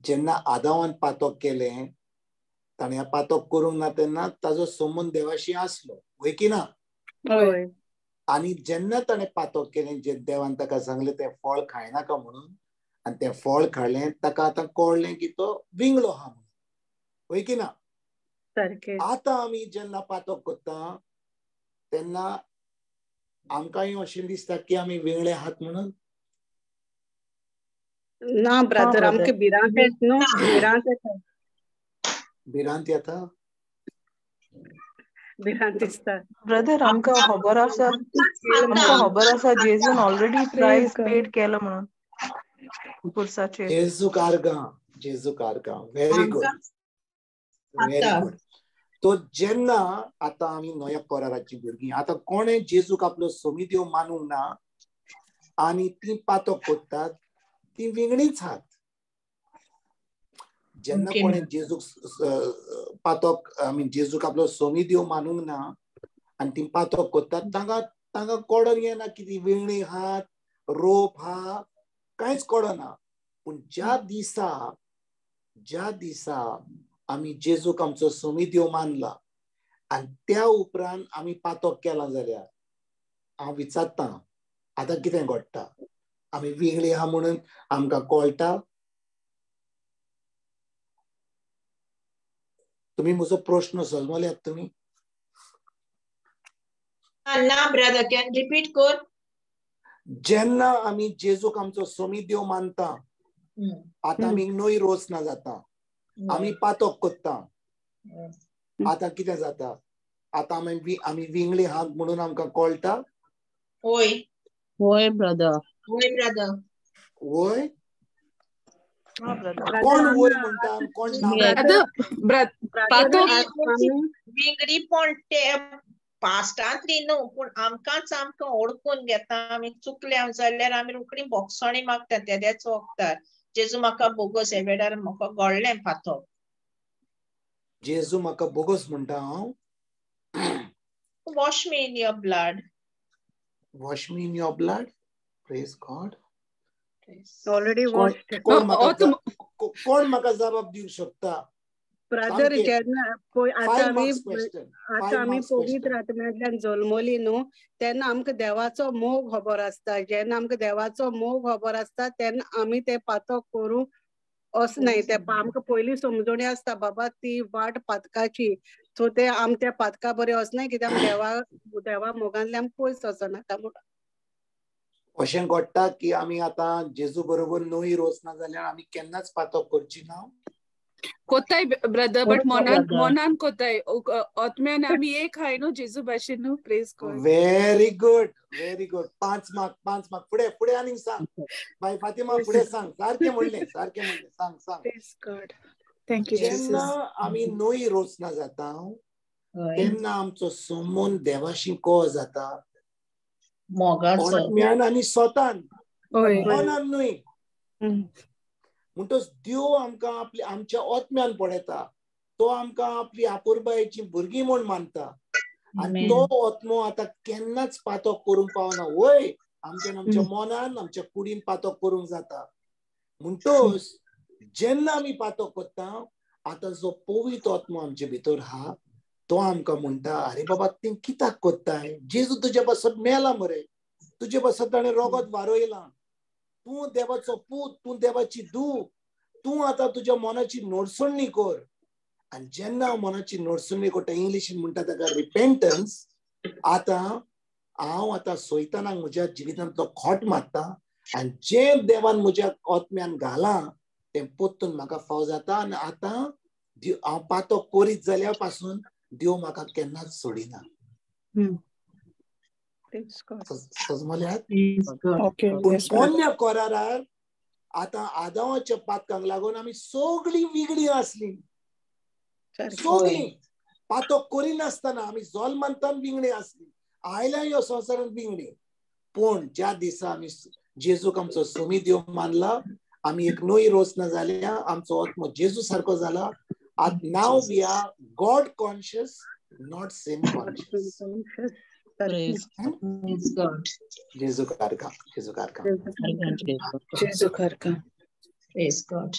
जेन्ना आदावान पातक केलें ताणें पातक करूंक ना तेन्ना ताजो संबंद देवाशी आसलो, वय की ना? आनी जेन्ना ताणें पातक केलें, जे देवान ताका सांगलें तें फळ खायनाका म्हणून, आनी तें फळ खालें, ताका आतां कळ्ळें की तो विंगलो आहा म्हणून, वय की ना? आतां आमी जेन्ना पातक करता तेन्ना आमकांय अशें दिसता की आमी विंगळे आहात म्हणून? ना ब्रदर, आमकां भिरांत येता न्हू, भिरांत येता, भिरांत येता, भिरांत दिसता. ब्रदर, आमकां खबर आसा, आमकां खबर आसा जेजून ऑलरेडी प्रायस पेड केलो म्हणून पुरसाचेर. जेजू कारगां, जेजू कारगां, व्हेरी गुड, व्हेरी गुड. तो जेन्ना आतां आमी नव्या कराराची भुरगीं, आतां कोणें जेजूक आपलो सोमिदेव मानूंक ना आनी ती पातक करतात, ती विंगणीच आहात. जेन्ना कोणें जेजूक पातक I mean जेजूक आपलो सोमिदेव मानूंक ना आनी ती पातक करतात, तांकां तांकां कळोन येना की ती विंगणी आहात, रोप आहा, कांयच कळना. पूण ज्या दिसा आमी जेजूक आमचो सोमिदेव मानला आनी त्या उपरांत आमी पातक केलां जाल्यार हांव विचारतां आतां कितें घडटा? आमी विंगळी आहा म्हणून आमकां कळटा? तुमी म्हजो प्रश्न समजल्यात तुमी? ना ब्रदर, can repeat कर. जेन्ना आमी जेजूक आमचो सोमिदेव मानता, आतां आमी नवी रोचना जाता, आमी पातक करता, आतां कितें जाता? आतां आमी विंगळी आहात म्हणून आमकां कळटा? वय वय ब्रदर, वय ब्रदर, वय. कोण वय म्हणटा, कोण ना? विंगडी पण ते पास्टांतली न्हू, पूण आमकांच आमकां ओळखून घेता. आमी चुकल्या जाल्यार आमी रोखडी बोगसणी मागता तेद्याच वखदार, जेजू म्हाका बोगस हे वेळार म्हाका गळ्ळें पातक. जेजू म्हाका बोगस म्हणटा हांव. Wash me in your blood. Wash me in your blood. Praise God. Already washed. कोण म्हाका जबाब दिवंक शकता? ब्रदर, जेन्ना आतां आमी पवित्र आत्म्यांतल्यान जल्मली न्हू तेन्ना आमकां देवाचो मोग खबर आसता. जेन्ना आमकां देवाचो मोग खबर आसता तेन्ना आमी ते पातक करूंक वचनाय. ते आमकां पयलीं समजणी आसता बाबा ती वाट पातकाची, सो ते आम त्या पातका बरें वचनाय कित्याक देवा देवा मोगांतल्यान आमी पयस वचनाका म्हणून. अशें घडटा की आमी आतां जेजू बरोबर नवी रोसना जाल्यार आमी केन्नाच पातक करची ना? कोताय ब्रदर, बट मनान मनान कोताय, आत्म्यान आमी एक हाय न्हू जेजू भाशेन न्हू. Praise God. Very good, very good. 5 mark, 5 mark. फुडें फुडें आनीक सांग बाय फातिमा, फुडें सांग. सारकें म्हणलें, सारकें म्हणलें. सांग सांग. Praise God. Thank you Jesus. जेन्ना आमी नवी रोचना जाता तेन्ना आमचो संबंद देवाशी को जाता, मोगाचो, आत्म्यान आनी स्वतान, मनान न्हय. म्हणटच देव आमकां आपली आमच्या आत्म्यान पळयता, तो आमकां आपली आपुरबायेची भुरगीं म्हूण मानता आनी तो आत्मो आतां केन्नाच पातक करूंक पावना. वय आमच्यान आमच्या मनान आमच्या कुडीन पातक करूंक जाता. म्हणटच जेन्ना आमी पातक करता आतां जो पवित्र आत्मो आमचे भितर आहा तो आमकां म्हणटा, अरे बाबा तें कित्याक करताय? जेजू तुजे पासत मेला मरे, तुजे पासत ताणें रोगत वारयलां, तूं देवाचो पूत, तूं देवाची धूव, तूं आतां तुज्या मनाची नडसणी कर. आनी जेन्ना हांव मनाची नडसणी करता, इंग्लिशीन म्हणटा ताका रिपेंटन्स. आतां हांव आतां सैतानाक म्हज्या जिवितांतलो खोट मारता आनी जें देवान म्हज्या आत्म्यान घालां तें परतून म्हाका फाव जाता. आनी आतां हांव पातक करीत जाल्यार पासून देव म्हाका केन्नाच सोडिना. पूण पोन्न्या करारार आतां आदावाच्या पातकांक लागून आमी सगळीं विगडी आसली, सगळीं पातक करिनासतना आमी जल्मांतान विंगडी आसली, आयल्या ह्या संवसारांत विंगडी. पूण ज्या दिसा आमी जेजूक आमचो सोमी देव मानला, आमी एक नवी रोचना जाल्या, आमचो आत्मो जेजू सारको जाला. Now we are God conscious, not sin conscious. Praise God. जेजू कारका, जेजू कारका, जेजू कारका. Praise God.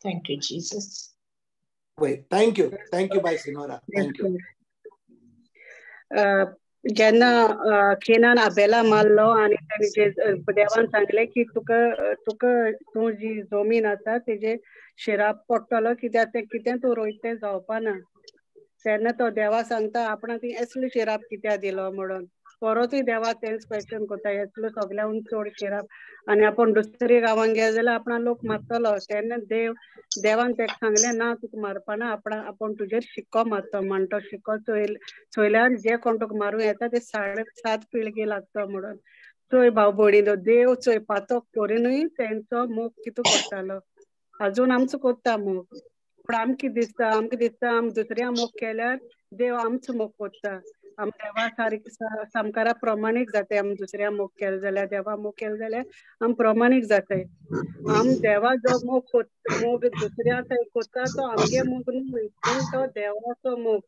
Thank you, Jesus. Wait, thank you. Thank you, Bhai Sinora. Thank you. जेन्ना केनान आबेला मारलो आनी ताणें देवान सांगलें की तुका तुका तूं जी जमीन आसा तेजे शिराप पडटलो कित्याक तें कितें तूं रोयता तें जावपा ना. तेन्ना तो देवा सांगता आपणाक ती असलो शिराप कित्याक दिलो म्हणून. परतूय देवा तेंच क्वेश्चन करता, असलो सगळ्याहून चड शिराप आनी आपूण दुसरे गांवांत गेले जाल्यार आपणा लोक मारतलो. तेन्ना देव देवान तेका सांगलें ना तुका मारपा ना, आपणा आपूण तुजेर शिक्को मारतो. म्हण तो शिक्को चोयल्यार जे कोण तुका मारूं येता ते 7.5 पिळगी लागता म्हणून. चोय भाव भयणीनो, देव चोय पातक करिनूय तेंचो मोग कितें करतालो, अजून आमचो करता मोग. पूण आमकां दिसता, आमकां दिसता आमी दुसऱ्या मोग केल्यार देव आमचो मोग करता, आम देवा सारके सामकारा प्रमाणीक जाताय. आमी दुसऱ्या मोग केले जाल्यार, देवा मोग केले जाल्यार आमी प्रमाणीक जाताय. आम देवा जो मोग मोग दुसऱ्या करता तो आमगे मोग न्हय, पूण तो देवाचो मोग.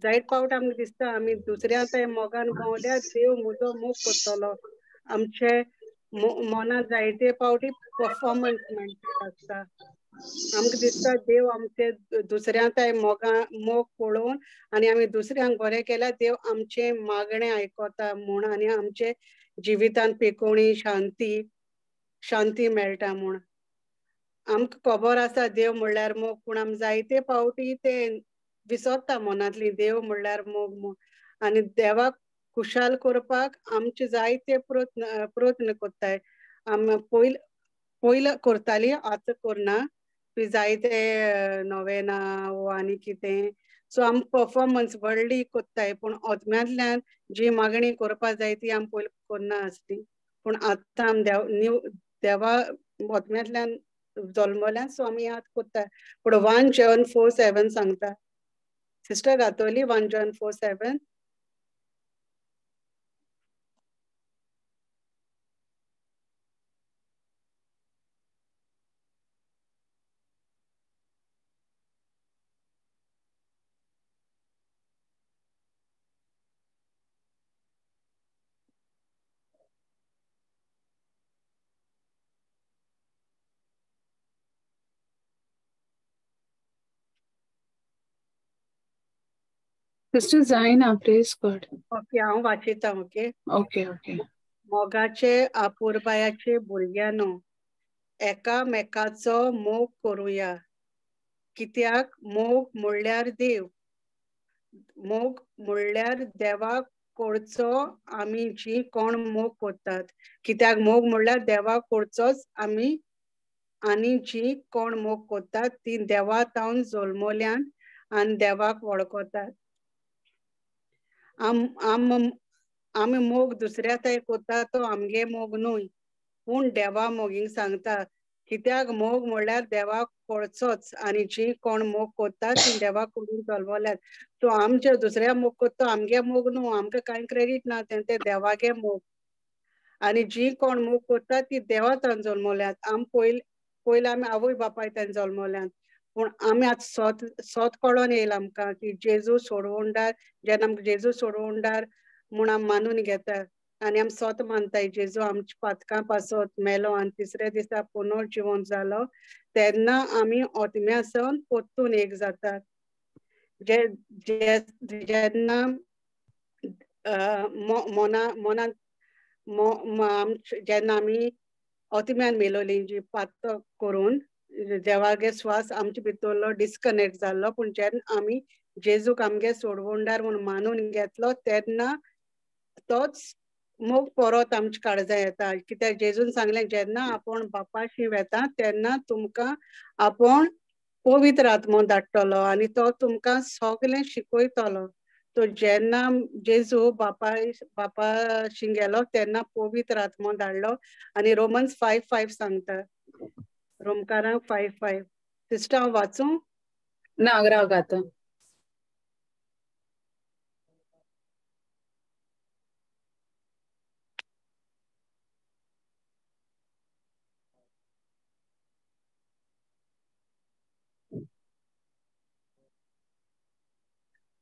जायत फावट आमकां दिसता आमी दुसऱ्या मोगान भोंवल्यार देव म्हजो मोग करतलो. आमचे मनांत जायते फावटी परफॉर्मन्स म्हणटा आसता. आमकां दिसता देव आमचे दुसऱ्या मोगा मोग पळोवन आनी आमी दुसऱ्यांक बरें केल्यार देव आमचें मागणें आयकता म्हूण आनी आमचे जिवितान पेकोवणी शांती शांती मेळटा म्हूण. आमकां खबर आसा देव म्हणल्यार मोग, पूण आमी जायते फावटी ते विसरता मनांतली देव म्हणल्यार मोग म्हूण. आनी देवाक खुशाल करपाक आमचे जायते प्रयत्न प्रयत्न करताय. आमी पयलीं पयलीं करताली, आतां करना. जायते नोवेना वो आनी कितें, सो आमी परफॉर्मन्स व्हडली करताय, पूण आत्म्यांतल्यान जी मागणी करपा जाय ती आमी पयलीं करना आसली. पूण आतां आमी देव न्यू देवा आत्म्यांतल्यान जल्मल्यान, सो आमी याद करता. पूण 1 John 4:7 सांगता. Sister गातोली 1 John 4:7. सिस्टर जायना, प्रेज गॉड. ओके, हांव वाचिता. Okay okay okay. मोगाचे आपुरबायाचे भुरग्यांनो, एकामेकाचो मोग करुया, कित्याक मोग म्हणल्यार देव. मोग म्हणल्यार देवाक कोडचो आमी जी कोण मोग करतात, कित्याक मोग म्हणल्यार देवाक कोडचोच आमी, आनी जी कोण मोग करतात ती देवा तावन जल्मल्यान आनी देवाक वळखतात. आम आम आमी मोग दुसऱ्या ताय करता तो आमगे मोग न्हय, पूण देवा मोगींक सांगता, कित्याक मोग म्हणल्यार देवाक कळचोच आनी जी कोण मोग करता ती देवाक करून जल्मल्यात. सो आमचे दुसऱ्या मोग करता आमगे मोग न्हू, आमकां कांय क्रेडीट ना, तें देवागे मोग. आनी जी कोण मोग करता ती देवा तान जल्मल्यात. आम पयले पयले आमी आवय बापाय तान जल्मल्यात, पूण आमी आतां सोत सोत कळोन येयला आमकां की जेजू सोडवणदार. जेन्ना आमकां जेजू सोडवणदार म्हूण आमी मानून घेता आनी आमी सोत मानताय जेजू आमच्या पातकां पासत मेलो आनी तिसऱ्या दिसा पुनर्जिवन जालो, तेन्ना आमी ओतम्या सावन परतून एक जातात. जे जेन्ना मना मनान जेन्ना आमी ओतम्यान मेलोली जी पातक करून देवागे श्वास आमचे भितरलो डिस्कनेक्ट जाल्लो, पूण जेन्ना आमी जेजूक आमगे सोडवणदार म्हूण मानून घेतलो तेन्ना तोच मोग परत आमच्या काळजां येता. कित्याक जेजून सांगलें, जेन्ना आपूण बापाशी वेता तेन्ना तुमकां आपूण पवित्र आत्मो धाडटलो आनी तो तुमकां सगळें शिकयतलो. तो जेन्ना जेजू बापाय बापाशी गेलो तेन्ना पवित्र आत्मो धाडलो. आनी रोमन्स 5:5 सांगता, रोमकारांक 5:5. सिस्टर हांव वाचूं? ना, राव आतां.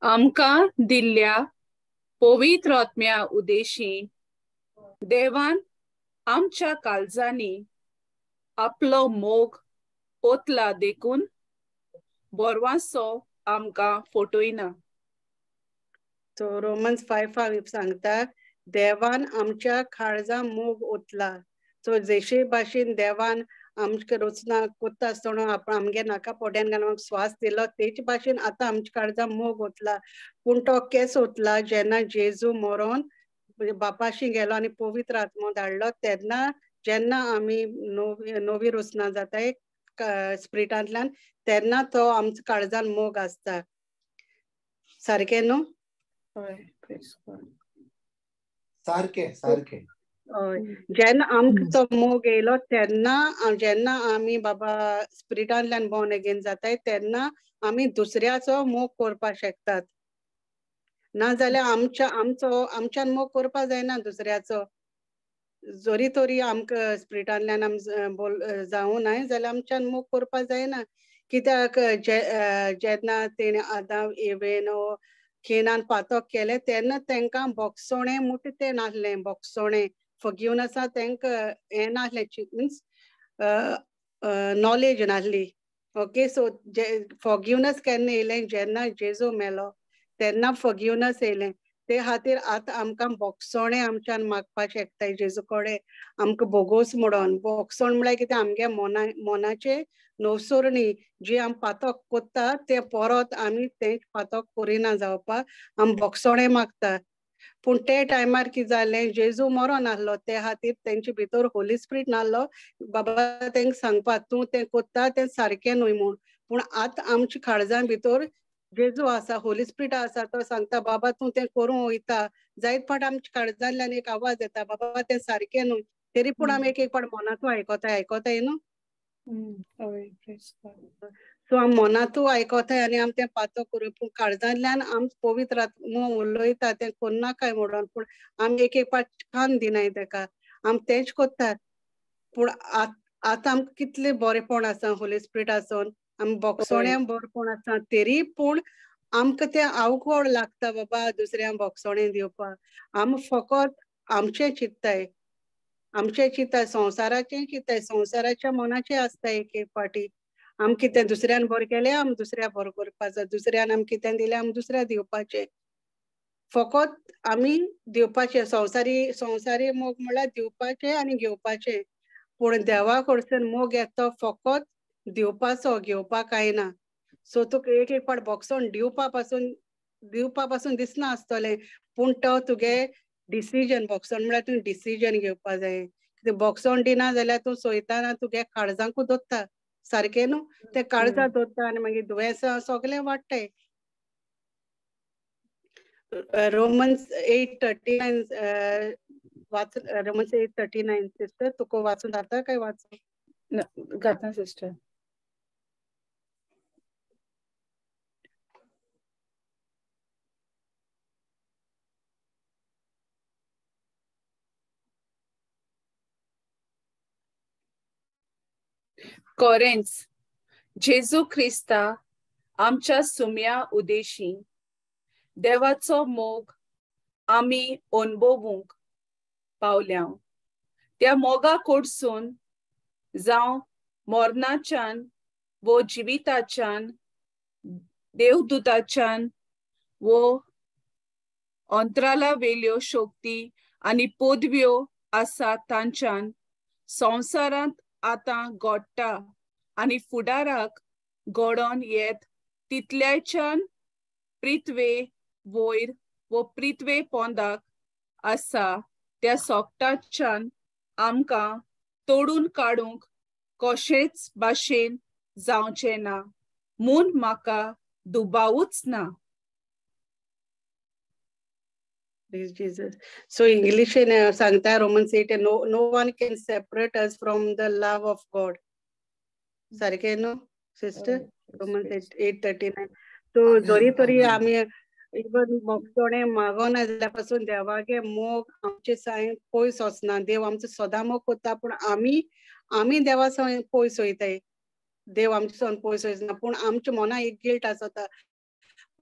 आमकां दिल्ल्या पवित्र आत्म्या उदेशी देवान आमच्या काळजांनी आपलो मोग ओतला देखून बोरवासो आमकां फटयना. सो रोमन्स 5:5 सांगता, देवान आमच्या काळजा मोग ओतला. सो जशे भाशेन देवान आमकां रचना करता आसतना आपण आमगे नाका पोड्यान घालून श्वास दिलो, तेच भाशेन आतां आमच्या काळजा मोग ओतला. पूण तो केस ओतला जेन्ना जेजू मरोन बापाशी गेलो आनी पवित्र आत्मो धाडलो, तेन्ना जेन्ना आमी नवी नवी रचना जाताय स्पिरिटांतल्यान तेन्ना तो आमच्या काळजान मोग आसता. सारकें न्हू? सारकें सारकें. हय, जेन्ना आमकां तो मोग येयलो तेन्ना जेन्ना आमी बाबा स्पिरिटांतल्यान बॉर्न अगेन जाताय तेन्ना आमी दुसऱ्याचो मोग करपाक शकतात. ना जाल्यार आमच्या आमचो आमच्यान मोग करपाक जायना दुसऱ्याचो. जरी तरी आमकां स्पिरिटांतल्यान आम बोल जावं नाय जाल्यार आमच्यान मोग करपाक जायना. कित्याक जेन्ना तेणें आदाम इवेन केनान पातक केलें तेन्ना तेंकां बोगसोणें म्हूट तें नासलें. बोगसोणें फॉरगिवनेस तेंकां हें नासलें, मिन्स नॉलेज नासली. ओके, सो फॉरगिवनेस केन्ना येयलें? जेन्ना जेजू मेलो तेन्ना फॉरगिवनेस येयलें. ते खातीर आतां आमकां बोगसोणें आमच्यान मागपाक शकताय जेजू कडेन, आमकां बोगोस म्हणून. बोगसोण म्हळ्यार कितें? आमगे मना मनाचे नवसरणी जी आमी पातक करता तें परत आमी तें पातक करिना जावपाक आमी बोगसोणें मागता. पूण ते टायमार कितें जालें, जेजू मरोन नासलो, ते खातीर तेंचे भितर होली स्पिरीट नासलो बाबा तेंका सांगपाक तूं तें करता तें सारकें न्हय म्हूण. पूण आतां आमच्या काळजां भितर जेजू आसा, होली स्पिरीट आसा, तो सांगता बाबा तूं तें करूंक वयता. जायत फावट आमच्या काळजांतल्यान एक आवाज येता बाबा तें सारकें न्हय, तरी पूण आमी एक एक फावट मनांतूय आयकताय. आयकताय न्हू? सो आमी मनांतूय आयकताय आनी आमी तें पातक करूं, पूण काळजांतल्यान आम पवित्र आत्मो उलयता तें करनाकाय म्हणून, पूण आमी एक एक फावट कान दिनाय तेका, आमी तेंच करतात. पूण आतां आमकां कितलें बरेंपण आसा होली स्पिरीट आसून, आमी बोगसोण्या बरेंपण आसा, तरी पूण आमकां तें अवघड लागता बाबा दुसऱ्यांक बोगसोणें दिवपाक. आमी फकत आमचें चिंत्ताय, आमचें चिंत्ताय, संवसाराचें चिंत्ताय, संवसाराच्या मनाचें आसता एक एक फावटी. आम कितें दुसऱ्यान बरें केलें आम दुसऱ्या बरें करपा जाय, दुसऱ्यान आम कितें दिलें आम दुसऱ्या दिवपाचें. फकत आमी दिवपाचें. संवसारी संवसारी मोग म्हणल्यार दिवपाचें आनी घेवपाचें, पूण देवा कडसून मोग येता फकत दिवपाचो, घेवपाक कांय ना. सो तुका एक एक पाट बोगसोन दिवपा पासून दिसना आसतलें, पूण तो तुगे डिसिजन बोगसोन म्हळ्यार तुवें डिसिजन घेवपा जाय. कितें बोगसोन दिना जाल्यार तूं सोयताना तुगे काळजांकूच दोत्ता सारकें न्हू, ते काळजां दोत्ता आनी मागीर दुयेंसां सगळें वाडटाय. रोमन्स 8:39 वाच. रोमन्स 8:39 सिस्टर तुका वाचून जाता काय वाचूं? जाता सिस्टर. कॉरेन्स जेजू ख्रिस्ता आमच्या सुम्या उदेशी देवाचो मोग आमी अणभवूंक पावल्या. त्या मोगा कडसून जावं मरणाच्यान वो जिविताच्यान देवदूताच्यान वो अंतराला वेल्यो शक्ती आनी पदव्यो आसा तांच्यान संवसारांत आतां घडटा आनी फुडाराक घडोवन येत तितल्याच्यान पृथ्वे वयर वो पृथ्वे पोंदाक आसा त्या सोकटाच्यान आमकां तोडून काडूंक कशेच भाशेन जावचें ना म्हूण म्हाका दुबावूच ना. Jesus. So English सांगता Romans 8, no one can separate us from the love of God. सारकें न्हू सिस्टर? रोमन्स 8:39. सो जरी तरी आमी इवन मोगसोणे मागोना जाल्यार पासून देवागे मोग आमचे साय पयस वचना. देव आमचो सदां मोग करता, पूण आमी आमी देवा सावन पयस वयताय. देव आमचे सावन पयस वचना, पूण आमच्या मनाक एक गिल्ट आसता,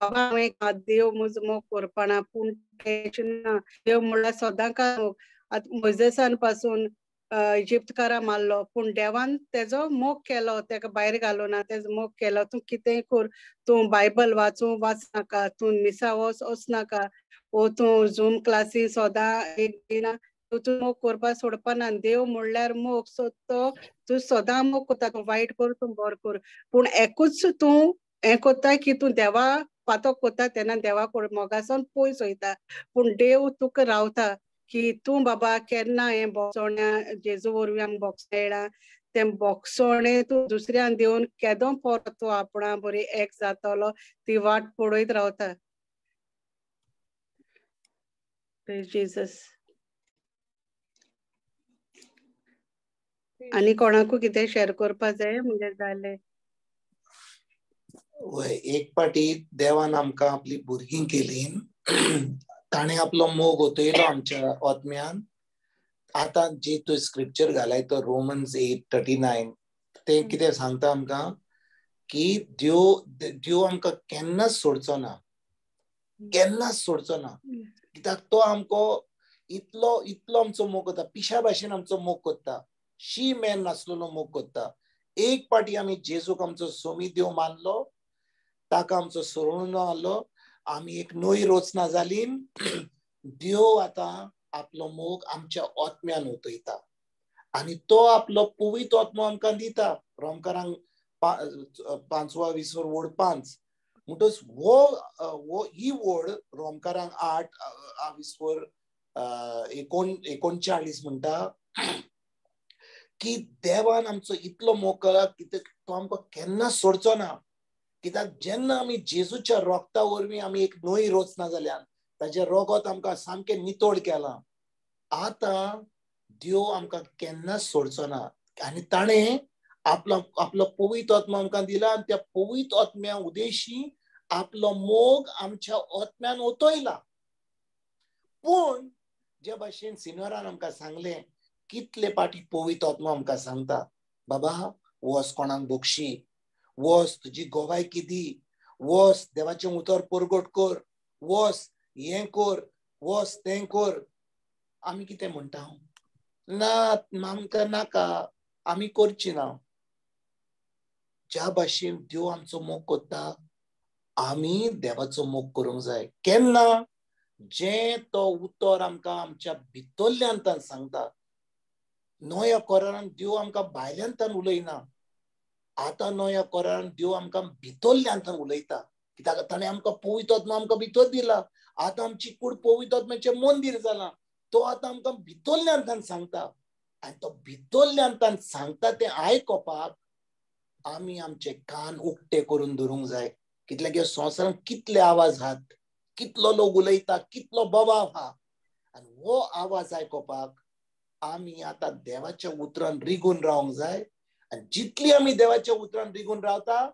बाबा हांवें देव म्हजो मोग करपाना. पूण तें ना, देव म्हणल्यार सदां काय मोग. आतां मोजेसान पासून इजिप्तकारा मारलो, पूण देवान तेजो मोग केलो, तेका भायर घालो ना, तेजो मोग केलो. तूं कितेंय कर, तूं बायबल वाचूं वाचनाका, तूं मिसा वच वचनाका, ओ तूं झूम क्लासी सदां एक दिना, तूं मोग करपा सोडपाना. देव म्हणल्यार मोग. सो तो तूं सदां मोग करता, तूं वायट कर तूं बरो कर, पूण एकूच तूं हें करता की तूं देवा पातक करता तेन्ना देवा मोगासून पयस वयता, पूण देव तुका रावता की तूं बाबा केन्ना हें बोगसोण्या जेजू वरवीं आमकां बोगसो मेळ्ळा, तें बोगसोणें तूं दुसऱ्यान दिवन केदो परत तूं आपणा बरी एक जातलो ती वाट पळयत रावता. जेजस. आनी कोणाकू कितें शेअर करपा जाय म्हणजे जालें. वय, एक पाटी देवान आमकां आपली भुरगीं केली, ताणें आपलो मोग ओतयलो आमच्या आत्म्यान. आतां जी तूं स्क्रिप्चर घालाय तो रोमन्स 8:39, ते कितें सांगता आमकां की देव देव आमकां केन्नाच सोडचो ना, केन्नाच सोडचो ना. कित्याक तो आमकां इतलो इतलो आमचो मोग करता, पिशा भाशेन आमचो मोग करता, शी मेन नासलेलो मोग करता. एक पाटी आमी जेजूक आमचो सोमी देव मानलो, ताका आमचो सोडून आलो, आमी एक नवी रचना जाली. देव आतां आपलो मोग आमच्या आत्म्यान ओतयता आनी तो आपलो पवित्र आत्मो आमकां दिता. रोमकारांक 5 वोड 5 म्हणटच वो ही वोड रोमकारांक 8 39 म्हणटा की देवान आमचो इतलो मोग केला की तो आमकां केन्ना सोडचो ना. कित्याक जेन्ना आमी जेजूच्या रोगता वरवीं आमी एक नवी रचना जाल्यान, ताजें रोगत आमकां सामकें नितळ केलां, आतां देव आमकां केन्नाच सोडचो ना. आनी ताणें आपलो आपलो पवित्र आत्मा आमकां दिला आनी त्या पवित्र आत्म्या उदेशी आपलो मोग आमच्या आत्म्यान ओतयला. पूण जे भाशेन सिनोरान आमकां सांगलें, कितले पाटी पवित्र आत्मा आमकां सांगता, बाबा वस कोणाक बक्षी, वस तुजी गोवायकी दी, वस देवाचें उतर परगट कर, वस हें कर, वस तें कर. आमी कितें म्हणटा? ना, आमकां नाका, आमी करची ना. ज्या भाशेन देव आमचो मोग करता आमी देवाचो मोग करूंक जाय. केन्ना? जें तो उतर आमकां आमच्या भितरल्यान सांगता. नव्या करारान देव आमकां भायल्यान उलयना, आतां नव्या करारान देव आमकां भितरल्यान उलयता. कित्याक ताणें आमकां पवित्र आत्मा आमकां भितर दिला. आतां आमची कूड पवित्र आत्म्याचें मंदीर जालां. तो आतां आमकां भितरल्यान सांगता आनी तो भितरल्यान सांगता तें आयकोपाक आमी आमचे कान उक्ते करून धरूंक जाय. कितले की संवसारांत कितले आवाज आहात, कितलो लोक उलयता, कितलो बबाव आहा, आनी हो आवाज आयकोपाक आमी आतां देवाच्या उतरान रिगून रावंक जाय. आनी जितली आमी देवाच्या उतरान रिगून रावता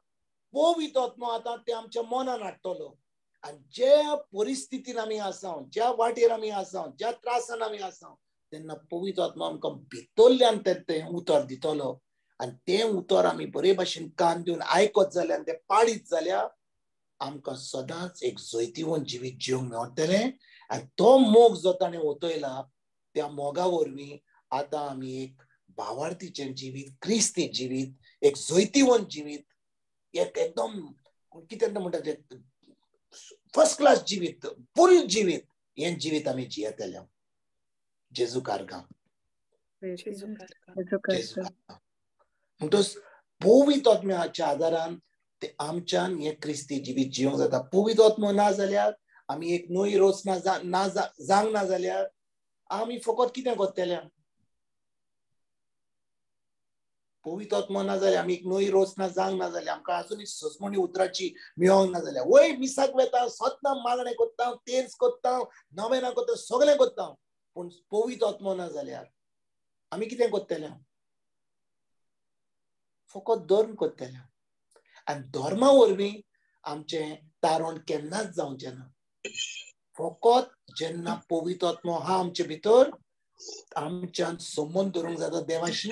पवित्र आत्मो आतां ते आमच्या मनान हाडटलो. आनी ज्या परिस्थितीन आमी आसा, ज्या वाटेर आमी आसा, ज्या त्रासान आमी आसा, तेन्ना पवित्र आत्मो आमकां भितरल्यान तें उतर दितलो. आनी तें उतर आमी बरे भाशेन कान दिवन आयकत जाल्यार, तें पाळीत जाल्यार आमकां सदांच एक जैतिवंत जिवीत जिवंक मेळटलें. आनी तो मोग जो ताणें ओतयला त्या मोगा वरवीं आतां आमी एक भावार्थीचें जिवीत, क्रिस्ती जिवीत, एक जैतिवंत जिवीत, एक एकदम कितें म्हणटा तें फर्स्ट क्लास जिवीत, फूल जिवीत, हें जिवीत आमी जियेतले. जेजू कारगां. म्हणटच पवित्र आत्म्याच्या आदारान ते आमच्यान हें क्रिस्ती जिवीत जिवंक जाता. पवित्र आत्मो ना जाल्यार आमी एक नवी रचना ना जावंक ना जाल्यार आमी फकत कितें करतले? पवित्र आत्मो ना जाल्यार आमी एक नवी रचना जावंक ना जाल्यार, आमकां आजून सजमणी उतराची मेळोंक ना जाल्यार, वय मिसाक वेता, सतना मागणें करता, तेर्स करता, नवेना करता, सगळें करता, पूण पवित्र आत्मो ना जाल्यार आमी कितें करतले? फकत धर्म करतले. आनी धर्मा वरवीं आमचें तारण केन्नाच जावचें ना. फकत जेन्ना पवित्र आत्मो आहा आमचे भितर, आमच्यान संबंद धरूंक जाता देवाशी,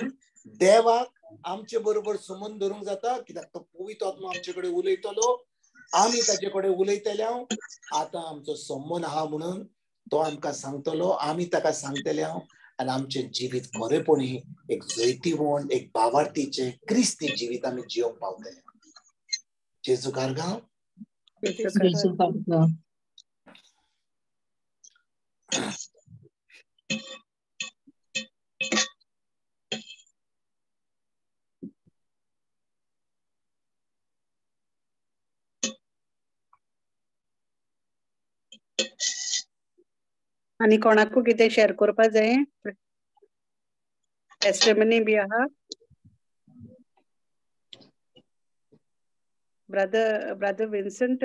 देवाक आमचे बरोबर संबंद धरूंक जाता. कित्याक तो पवित्र आत्मो आमचे कडेन उलयतलो, आमी ताचे कडेन उलयतले. आतां आमचो संबंद आहा म्हणून तो आमकां सांगतलो, आमी ताका सांगतले. आनी आमचें जिवीत खरेपणी एक जैतिवंत, एक भावार्थीचें क्रिस्ती जिवीत आमी जिवंक पावतले. जेजू कारगांव. आनी कोणाकू कितें शेअर करपा जाय? टेस्टिमनी बी आहा? ब्रदर ब्रदर विन्सेंट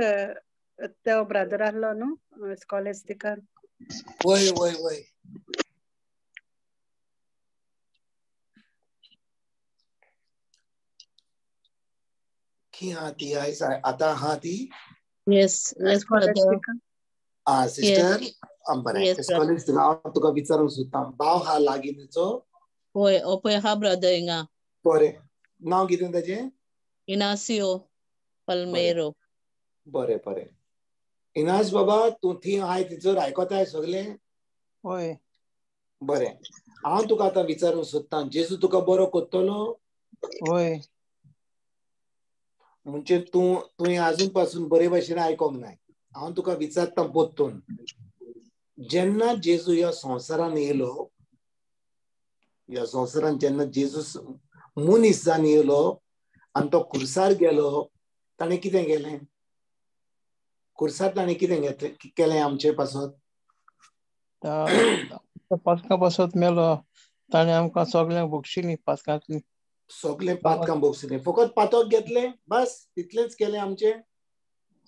तो ब्रदर आहलो न्हू स्कॉलेस्टिकान? वय वय वय. की हा ती आयज आतां हा ती? Yes yes brother. आ सिस्टर बरें, स्कॉलेस्टिका हांव तुका विचारूंक सोदता, भाव हा लागीं तिचो? वय ओपय हा ब्रदर हिंगा. बरें, नांव कितें ताजें? इनासियो पल्मेरो. बरें बरें. इनास बाबा तूं थंय आहाय थंयसर आयकताय सगळें? हय. बरें, हांव तुका आतां विचारूंक सोदतां, जेजू तुका बरो करतलो? हय. म्हणजे तूं तुवें आजून पासून बरे भाशेन आयकोंक नाय. हांव तुका विचारता परतून, जेन्ना जेजू ह्या संवसारान येयलो, ह्या संवसारान जेन्ना जेजू मनीस जावन येयलो आनी तो खुर्सार गेलो, ताणें कितें केलें? खुर्सार ताणें कितें घेतलें केलें आमचे पासत? पातकां पासत मेलो. ताणें आमकां सगळ्यांक बक्षिली पातकांतली. सगळें पातकां बक्षिली, फकत पातक घेतलें बस तितलेंच केलें आमचें?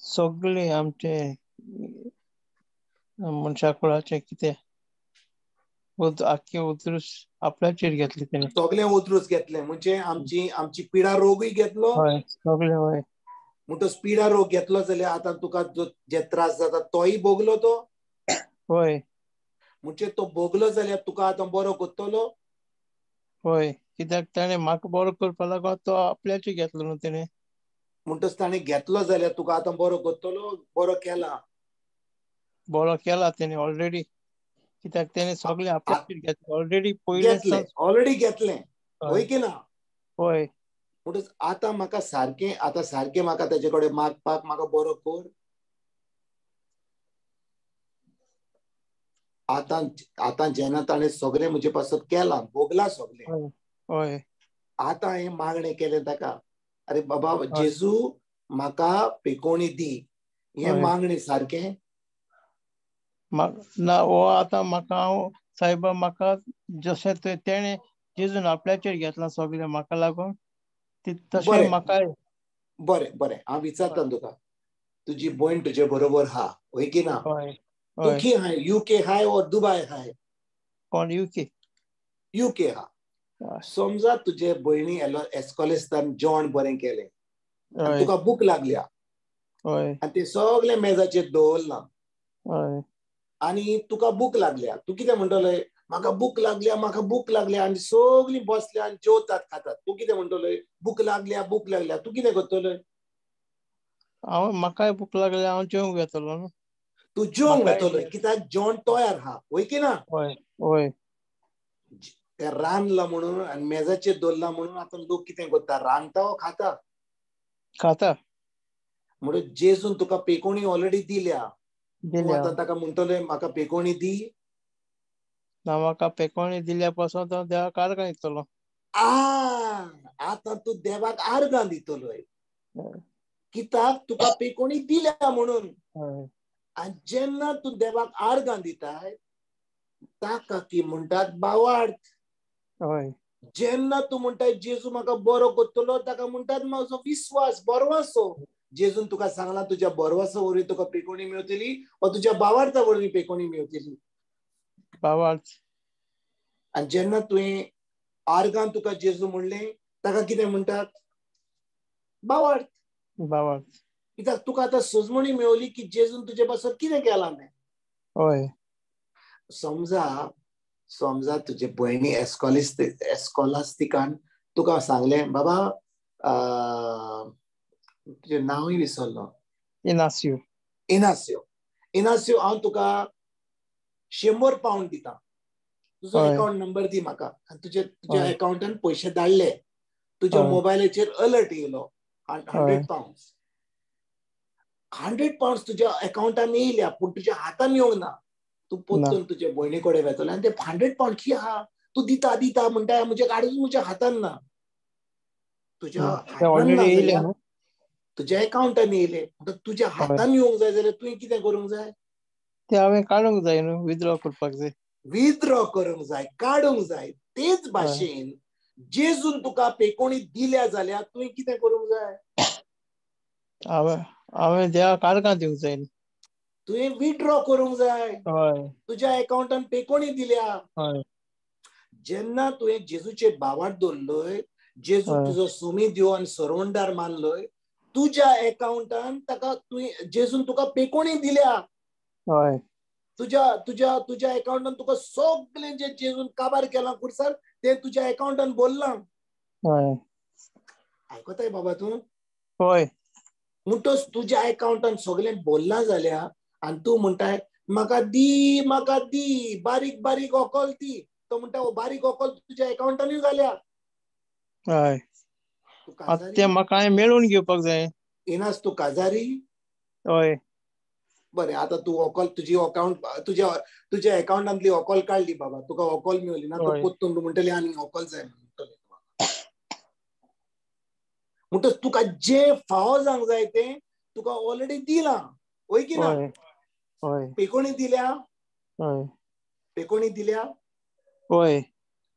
सगळें आमचें मनशा कुळाचें कितें आख्खें उतरूस आपल्याचेर घेतलें तेणें. सगळें उतरूस घेतलें म्हणजे आमची आमची पिडा रोगूय घेतलो? हय सगळें. हय. म्हणटच पिडा रोग घेतलो जाल्यार आतां तुका जे त्रास जाता तोय भोगलो तो? हय. म्हणजे तो भोगलो जाल्यार तुका आतां बरो करतलो? हय, कित्याक ताणें म्हाका बरो करपा लागून तो आपल्याचेर घेतलो न्हू तेणें. म्हणटच ताणें घेतलो जाल्यार तुका आतां बरो करतलो? बरो केला? बरो केला तेणें ऑलरेडी, कित्याक तेणें सगळें आपल्याचेर घेतलें ऑलरेडी, पयलें ऑलरेडी घेतलें. हय की ना? हय. म्हणटच आतां म्हाका सारकें, आतां सारकें म्हाका ताजे कडेन मागपाक म्हाका बरो कर. आतां आतां जेन्ना ताणें सगळें म्हजे पासत केलां, भोगलां सगळें, हय, आतां हांवें मागणें केलें ताका, अरे बाबा जेजू म्हाका पेकोणी दी, हें मागणें सारकें ना. हो आतां म्हाका हांव सायबा म्हाका जशें तेणें जेजून आपल्याचेर घेतलां सगळें म्हाका लागून तशें म्हाका. बरें बरें, हांव विचारता तुका, तुजी भयण तुजे बरोबर हा हय की ना? तूं खंय हाय, युके हाय और दुबाय हाय? कोण युके? युके हा. समजा तुजे भयणी एस्कॉलेस्तान जेवण बरें केलें, तुका भूक लागल्या आनी ते सगळे मेजाचेर दवरलां आनी तुका भूक लागल्या, तूं कितें म्हणटलोय? म्हाका भूक लागल्या, म्हाका भूक लागल्या, आनी सगळीं बसल्या आनी जेवतात खातात, तूं कितें म्हणटलोय? भूक लागल्या, भूक लागल्या, तूं कितें करतलोय? हांव म्हाकाय भूक लागल्या, हांव जेवंक वेतलो न्हू. तूं जेवंक वेतलो कित्याक जेवण तयार आहा हय की ना? हय हय. तें रांदलां म्हणून आनी मेजाचेर दवरलां म्हणून आतां लोक कितें करता? रांदता वो खाता? खाता. म्हणून जेजून तुका पेकोणी ऑलरेडी दिल्या, तूं आतां ताका म्हणटलोय म्हाका पेकोणी दी ना? म्हाका पेकोणी दिल्या पासून हांव देवाक आर्गां दितलो. आतां तूं देवाक आर्गां दितलोय कित्याक तुका पेकोणी दिल्या म्हणून. आनी जेन्ना तूं देवाक आर्गां दिताय ताका ती म्हणटात भावार्थ. जेन्ना तूं म्हणटाय जेजू म्हाका बरो करतलो, ताका म्हणटात म्हाजो विस्वास, बरवासो. जेजून तुका सांगला तुज्या बरवासा वरवीं तुका पेकोणी मेळटली वा तुज्या भावार्था वरवीं पेकोणी मेळटली. भावार्थ. आनी जेन्ना तुवें आर्गां तुका जेजू म्हणलें ताका कितें म्हणटात? भावार्थ. भावार्थ. कित्याक तुका आतां सजमणी मेवली की जेजून तुजे पासत कितें केलां तें. हय. समजा समजा तुजे भयणी एस्कॉलास्टिकान तुका सांगलें, बाबा तुजें नांवूय विसरलो, इनासियो. इनासियो, इनासियो, हांव तुका 100 पावंड दिता, तुजो अकाउंट नंबर दी म्हाका. आनी तुजे तुज्या अकाउंटान पयशे धाडले, तुज्या मोबायलाचेर अलर्ट येयलो 100 पावंड. 100 पावंड तुज्या अकाउंटान येयल्या पूण तुज्या हातान येवंक ना. तूं परतून तुजे भयणी कडेन वेतलो आनी ते 100 पावंड की आहा तूं दिता दिता म्हणटा, म्हजे काडून म्हज्या हातान ना. तुज्या हातान ना जाल्यार तुज्या अकाउंटान येयले, तुज्या हातान येवंक जाय जाल्यार तुवें कितें करूंक जाय? ते हांवें काडूंक जाय न्हू, विथड्रॉ करपाक जाय. विथड्रॉ करूंक जाय, काडूंक जाय. तेच भाशेन जेजून तुका पेकोणी दिल्या जाल्यार तुवें कितें करूंक जाय? हांवें देवाक आर्गां दिवंक जाय. तुवें विथड्रॉ करूंक जाय. तुज्या अकाउंटान पेकोणी दिल्या. जेन्ना तुवें जेजूचे भावार्थ दवरलोय, जेजू तुजो सोमी देव आनी सरवणदार मानलोय, तुज्या अकाउंटान ताका तुवें जेजून तुका पेकोणी दिल्या. तुज्या तुज्या तुज्या अकाउंटान तुका सगळें जे जेजून काबार केलां खुर्सार तें तुज्या अकाउंटान भरलां. आयकताय बाबा तूं? हय. म्हणटच तुज्या अकाउंटान सगळें भरलां जाल्यार आनी तूं म्हणटाय म्हाका दी, म्हाका दी, बारीक बारीक ऑकल दी, तो म्हणटा हो बारीक ऑकल तुज्या अकाउंटानूय घाल्या. हय. तें म्हाका हांवें मेळोवन घेवपाक जाय. इनास तूं काजारी? हय. बरें, आतां तूं ऑकल तुजी अकाउंट तुज्या तुज्या अकाउंटांतली ऑकल काडली बाबा, तुका ऑकल मेवली ना, तूं परतून म्हणटली आनी ऑकल जाय म्हणटले. म्हणटच तुका जें फावो जावंक जाय तें तुका ऑलरेडी दिलां, हय की ना? पेकोणी दिल्या? पेकोणी दिल्या? हय.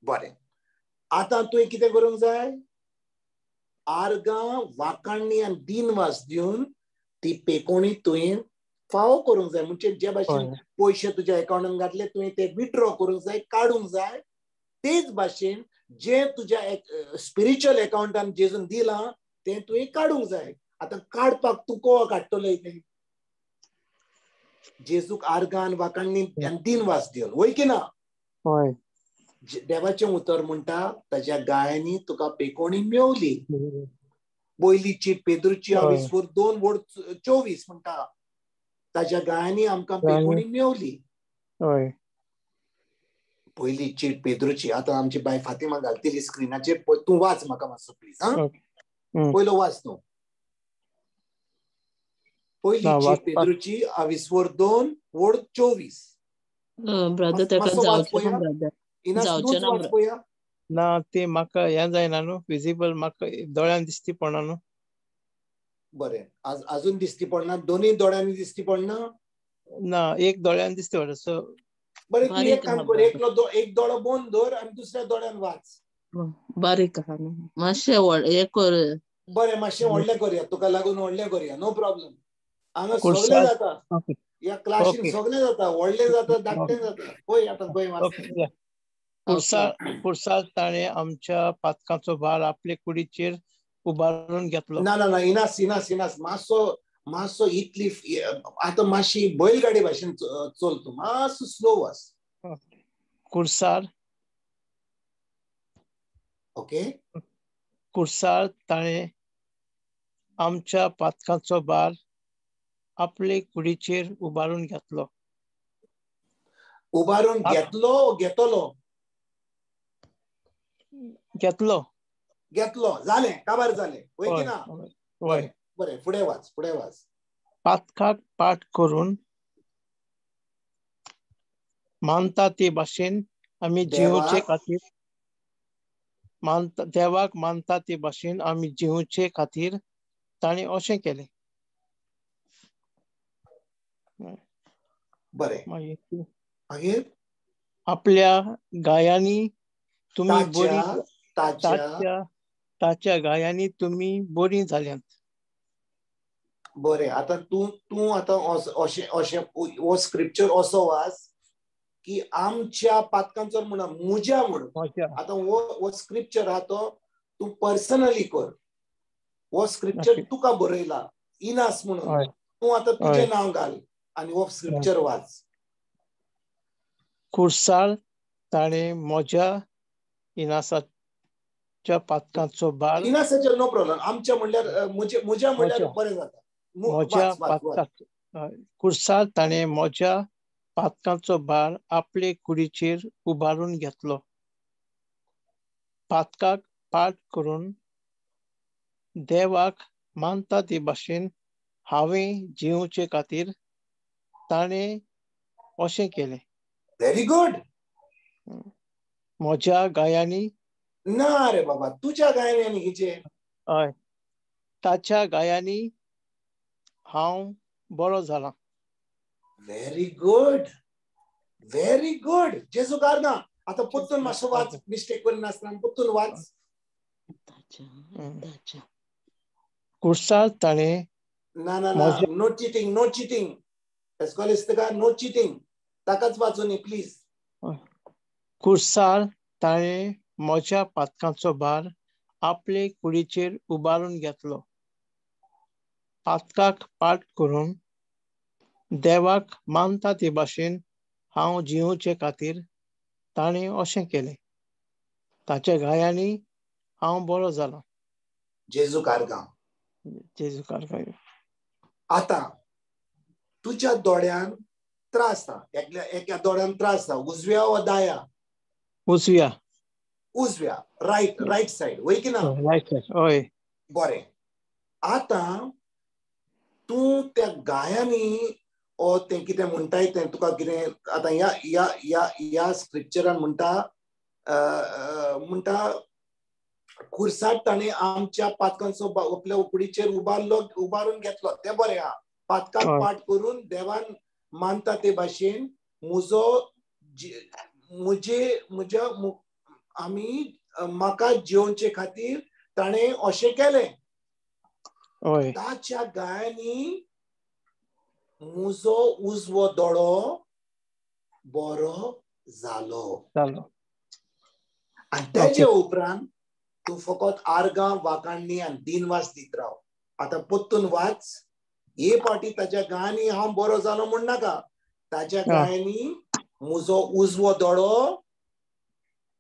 बरें, आतां तुवें कितें करूंक जाय? आर्गां वाकाण्णी आनी दिनवास दिवन ती पेकोणी तुवें फावो करूंक जाय. म्हणजे जे भाशेन पयशे तुज्या अकाउंटान घातले तुवें ते विथड्रॉ करूंक जाय, काडूंक जाय. तेच भाशेन जे तुज्या स्पिरिच्युअल अकाउंटान जेजून दिलां तें तुवें काडूंक जाय. आतां काडपाक तूं कोवा काडटलो तें? जेजूक आर्गान वाकाण्णी आनी दिनवास दिवन, वय की ना? हय. देवाचें उतर म्हणटा ताज्या गायांनी तुका पेकोणी मेवली. पयली चीट पेद्रूची 2:24 म्हणटा ताज्या गायांनी आमकां पेकोणी मेवली. पयली चीट पेद्रूची. आतां आमची बाय फातिमा घालतली स्क्रिनाचेर, तूं वाच म्हाका मातसो प्लीज. हा, पयलो वाच तूं. पयली चीट पेद्रूची 24 2 वड 24. ब्रदर ताका जावचें ना पया. ना ते म्हाका हें जायना न्हू, विजिबल म्हाका दोळ्यान दिसती पडना न्हू. बरें, अजून दिसती पडना? दोनूय दोळ्यांनी दिसती पडना? ना, एक दोळ्यान दिसती पडटा. सो बरें, तूं एक काम कर, एकलो एक दोळो बंद दवर आनी दुसऱ्या दोळ्यान वाच. बारीक आहा न्हू मातशें हें कर. बरें, मातशें व्हडलें करया, तुका लागून व्हडलें करया, नो प्रॉब्लम. हांगा सगळें जाता, ह्या क्लासीन सगळें जाता, व्हडलें जाता, धाकटें जाता. पळय आतां पळय वाच. पुरसार ताणें आमच्या पातकांचो भार आपले कुडीचेर उबारून घेतलो. ना ना ना, इनास इनास इनास, मातसो मातसो इतली आतां मातशी बैलगाडी भाशेन चल तूं, मातसो स्लो वाच. कुरसार, ओके, कुरसार ताणें आमच्या पातकांचो भार आपले कुडीचेर उबारून घेतलो. उबारून घेतलो, घेतलो, घेतलो, घेतलो, जालें, काबार जालें, वय की ना? वय. बरें, फुडें वाच, फुडें वाच. पातकाक पाठ करून मानता ते भाशेन आमी जिवचे खातीर, मानता देवाक मानता ते भाशेन आमी जिवचे खातीर ताणें अशें केलें. बरें, मागीर आपल्या गायांनी तुमी बरी, ताच्या गायांनी तुमी बरी जाल्यांत. बरें, आतां तूं तूं आतां अशें अशें हो स्क्रिप्चर असो वाच की आमच्या पातकांचो म्हणा, मुज्या म्हण. आतां हो हो स्क्रिप्चर आहा तो तूं पर्सनली कर. हो स्क्रिप्चर तुका बरयला इनास म्हणून, तूं आतां तुजें नांव घाल आनी हो स्क्रिप्चर वाच. कुरसार ताणें म्हज्या इनासाच्या पातकांचो भार, इनासाचेर नो प्रॉब्लम, आमच्या म्हणल्यार म्हज्या म्हणल्यार बरें जाता. म्हज्या पातकांचो कुरसार ताणें म्हज्या पातकांचो भार आपले कुडीचेर उबारून घेतलो. पातकाक पाठ करून देवाक मानता ते भाशेन हांवें जिवचे खातीर ताणें अशें केलें. Very good. म्हज्या गायांनी, ना रे बाबा, तुज्या गायांनी आनी हिचे, हय, ताच्या गायांनी हांव बरो जाला. Very good, very good. जेजू कारना. आतां परतून मातसो वाच, मिस्टेक करिनासतना परतून वाच. कुरसार ताणें, ना ना ना, नो चिटींग, नो चिटींग, एस्कॉलिस्तिका, नो चिटींग, ताकाच वाचूनी प्लीज. कुरसार ताणें म्हज्या पातकांचो भार आपले कुडीचेर उबारून घेतलो. पातकाक पाठ करून देवाक मानता ते भाशेन हांव जिवचे खातीर ताणें अशें केलें. ताच्या गायांनी हांव बरो जाला. जेजू कारगांव, जेजू कारगांव. आतां तुज्या दोळ्यान त्रास आसा, एकल्या दोळ्यान त्रास आसा, उजव्या वा दाया? उजव्या. उजव्या, रायट, रायट सायड, वय की ना? रायट सायड, हय. बरें, आतां तूं त्या गायांनी ओ तें कितें म्हणटाय तें तुका कितें आतां ह्या ह्या ह्या ह्या स्क्रिप्चरान म्हणटा, म्हणटा खुरसाट ताणें आमच्या पातकांचो आपल्या उकडीचेर उबारलो, उबारून घेतलो. तें बरें आहा. पातकाक पाठ करून देवान मानता ते भाशेन म्हजो म्हजे म्हज्या आमी म्हाका जिवचे खातीर ताणें अशें केलें. ताच्या गायांनी म्हजो उजवो दोळो बरो जालो. आनी तेजे उपरांत तूं फकत आर्गां वाकांडणी आनी दिनवास दीत राव. आतां परतून वाच. हे पाटी ताच्या गायांनी हांव बरो जालो म्हण नाका, ताच्या गायांनी म्हजो उजवो दोळो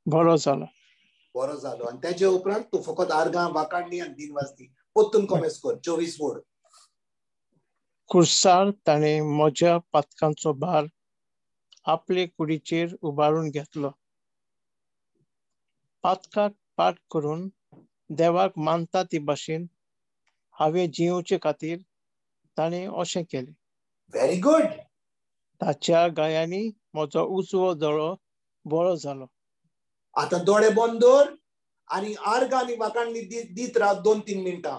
बरो जालो, बरो जालो. आनी तेजे उपरांत तूं फकत आर्गां वाकांडणी आनी दिनवास दी. परतून कॉमेस कर. 24 वड. कुरसार ताणें म्हज्या पातकांचो भार आपले कुडीचेर उबारून घेतलो. पातकाक पाठ करून देवाक मानता ती भाशेन हांवें जियोवचे खातीर ताणें अशें केलें. Very good. ताच्या गायांनी म्हजो उजवो दोळो बरो जालो. आतां दोळे बंद दवर आनी आर्गां आनी वाखाणणी दीत राव 2-3 मिनटां.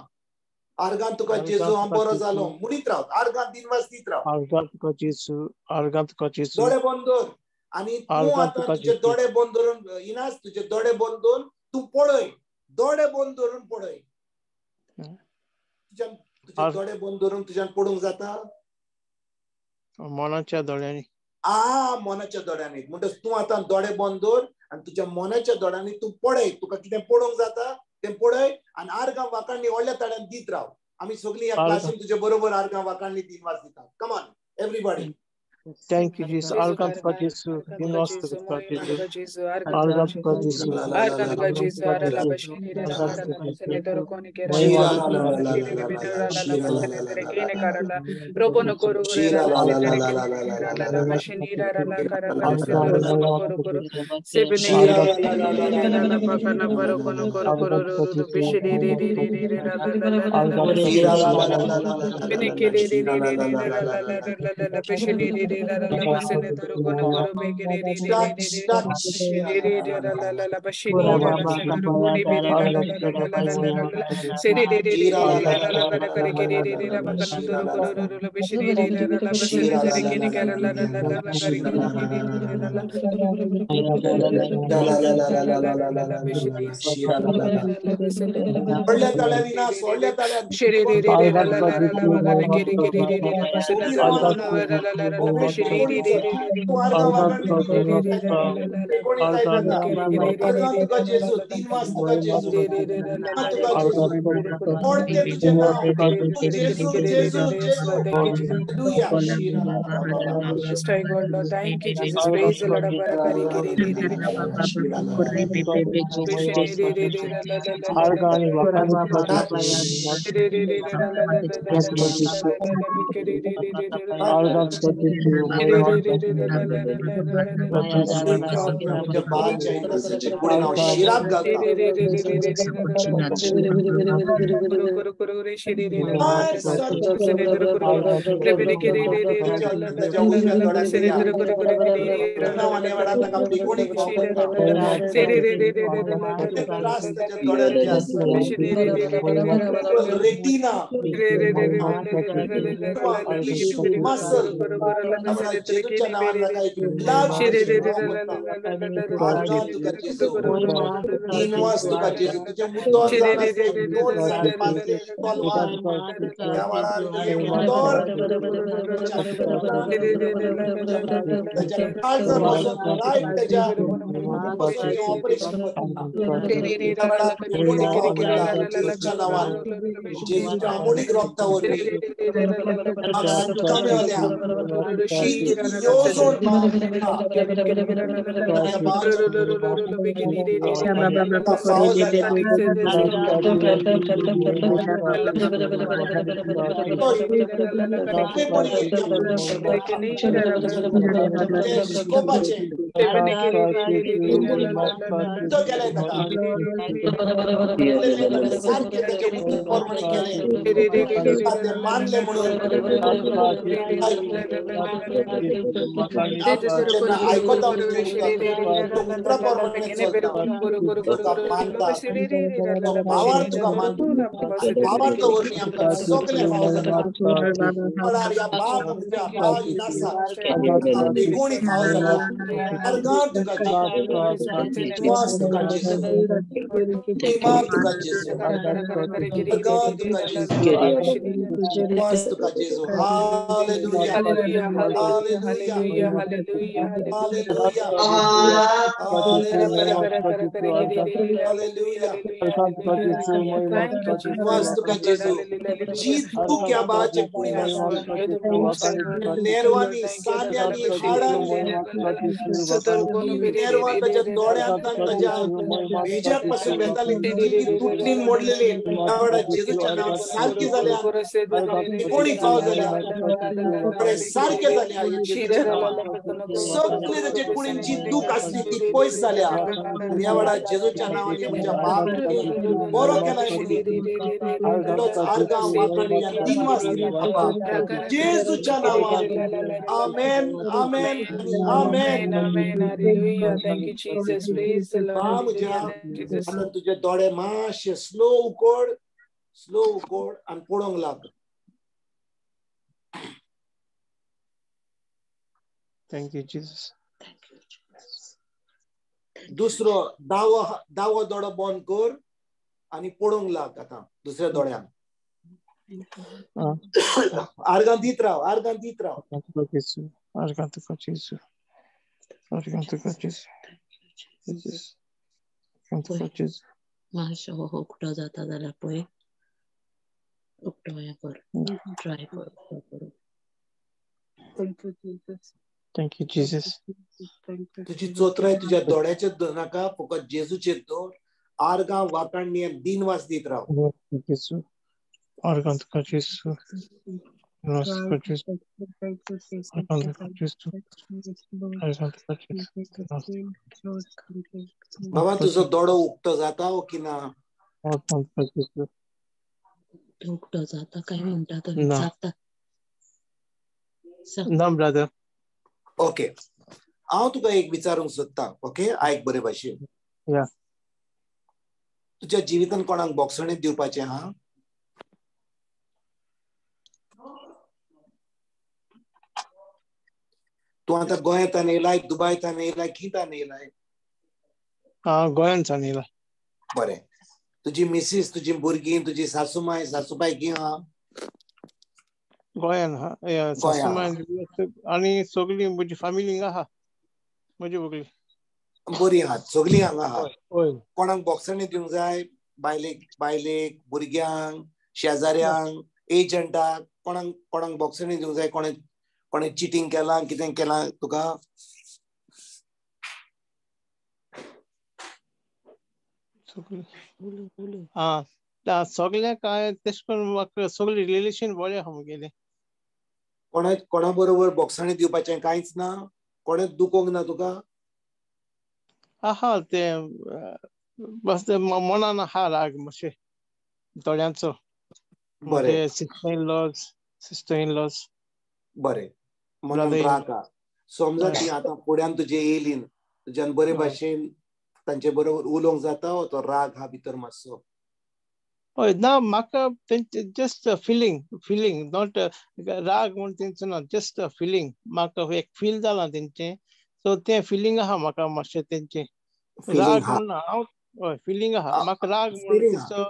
आर्गां तुका जेजू हांव बरो जालो म्हणीत राव. आर्गां दिनवास दीत राव. आर्गां तुका जेजू, आर्गां तुका जेजू. दोळे बंद दवर आनी तूं आतां तुजे दोळे बंद दवरून इनास, तुजे दोळे बंद दवरून तूं पळय. दोळे बंद दवरून पळय. तुज्यान तुजे दोळे बंद दवरून तुज्यान पडूंक जाता? मनाच्या दोळ्यांनी. आ, मनाच्या दोळ्यांनी. म्हणटच तूं आतां दोळे बंद दवर आनी तुज्या मनाच्या दोळ्यांनी तूं पळय. तुका कितें पळोवंक जाता तें पळय आनी आर्गां वाखाणणी व्हडल्या ताळ्यान दीत राव. आमी सगळीं ह्या क्लासीन तुजे बरोबर आर्गां वाखाणणी दिनवास दितात. Come on everybody. Thank you, Jesus. Argan tuka Jesu, दिनवास तुका जेजू, आर्गां तुका जेजू, आर्गां तुका जेजू, व्हडल्या ताळ्यान इनास, व्हडल्या ताळ्यान. Thank you, Jesus. Praise the Lord. Retina, muscle, मानले म्हणून Hallelujah, hallelujah, hallelujah, hallelujah. नेरवानी सान्यांनी हाडांनी नेरवान ताच्या दोळ्यांत ताच्या भेज्याक पासून वेताली तुटली मोडलेली जेजूच्या नांवान सारकी जाल्या, कोणी फाव जाल्या, सारके जाल्या. सगळे ताचे कुडींची दूख आसली ती पयस जाल्या. आनी ह्या वेळार जेजूच्या नांवान म्हज्या बाप बरो केलाय म्हणून आर्गां वांकड्या दिनवास बाबा जेजूच्या नांवान. आमेन आमेन आमेन. Hallelujah. Thank you, Jesus. Praise the Lord. म्हज्या आतां तुजे दोळे मातशे स्लो उकोड, स्लो उकोड आनी पळोवंक लाग. Thank you, Jesus. Thank you, Jesus. दुसरो दावो दावो दोळो बंद कर आनी पळोवंक लाग आतां दुसऱ्या दोळ्यान. आर्गां दीत राव, आर्गां दीत राव. आर्गां तुका जेजू, आर्गां तुका जेजू, आर्गां तुका जेजू. मातशें हो उकतो जाता जाल्यार पळय, उकतो हें कर, ट्राय कर. Thank you, Jesus. Thank you, Jesus. तुजी चोत्राय तुज्या दोळ्याचेर दवर नाका, फकत जेजूचेर दवर. आर्गां वाकांड दिनवास दीत राव. आर्गां तुका जेजू, दिनवास तुका जेजू, आर्गां तुका जेजू, आर्गां तुका जेजू. बाबा तुजो दोळो उक्तो जाता हो की ना? आर्गां तुका जेजू. उक्तो जाता काय म्हणटा तो विचारता ना ब्रदर. ओके, हांव तुका एक विचारूंक सोदता. ओके, आयक बरे भाशेन. तुज्या जिवितान कोणाक बोगसणें दिवपाचें आहा? तूं आतां गोंयांत येयलाय, दुबयतान येयलाय, खंयतान येयलाय? गोंयांत येयला. बरें, तुजी मिसीस, तुजी भुरगीं, तुजी सासूमाय सासूबाय खंय आहा? गोंयान आहा सासूमाय आनी सगळी म्हजी फॅमिली आहा, म्हजी सगळी बरी आहा, सगळी हांगा आहा. कोणाक बोगसणें दिवंक जाय? बायलेक, बायलेक, भुरग्यांक, शेजाऱ्यांक, एजंटाक, कोणाक कोणाक बोगसणें दिवंक जाय? कोणें कोणें चिटींग केलां, कितें केलां तुका? आं, सगळ्यांक काय तशें करून म्हाका सगळें रिलेशन बरें आहा म्हगेलें. कोणा कोणा बरोबर बोगसणें दिवपाचें कांयच ना? कोणें दुखोवंक ना तुका? आहा तें बस तें मनान आहा राग मातशें थोड्यांचो. बरें, sister in laws, sister in laws. बरें, मनान राग आहा. समजा ती आतां फुड्यान तुजे येयली, तुज्यान बरे भाशेन तांचे बरोबर उलोवंक जाता हो तो राग हा भितर मातसो? हय, ना म्हाका तेंचे जस्ट फिलींग, फिलींग not राग म्हूण तेंचो ना, जस्ट फिलींग म्हाका एक फील जालां तेंचें. सो तें फिलींग आहा म्हाका मातशें तेंचें. राग म्हूण ना, हांव हय फिलींग आहा म्हाका, राग म्हूण तसो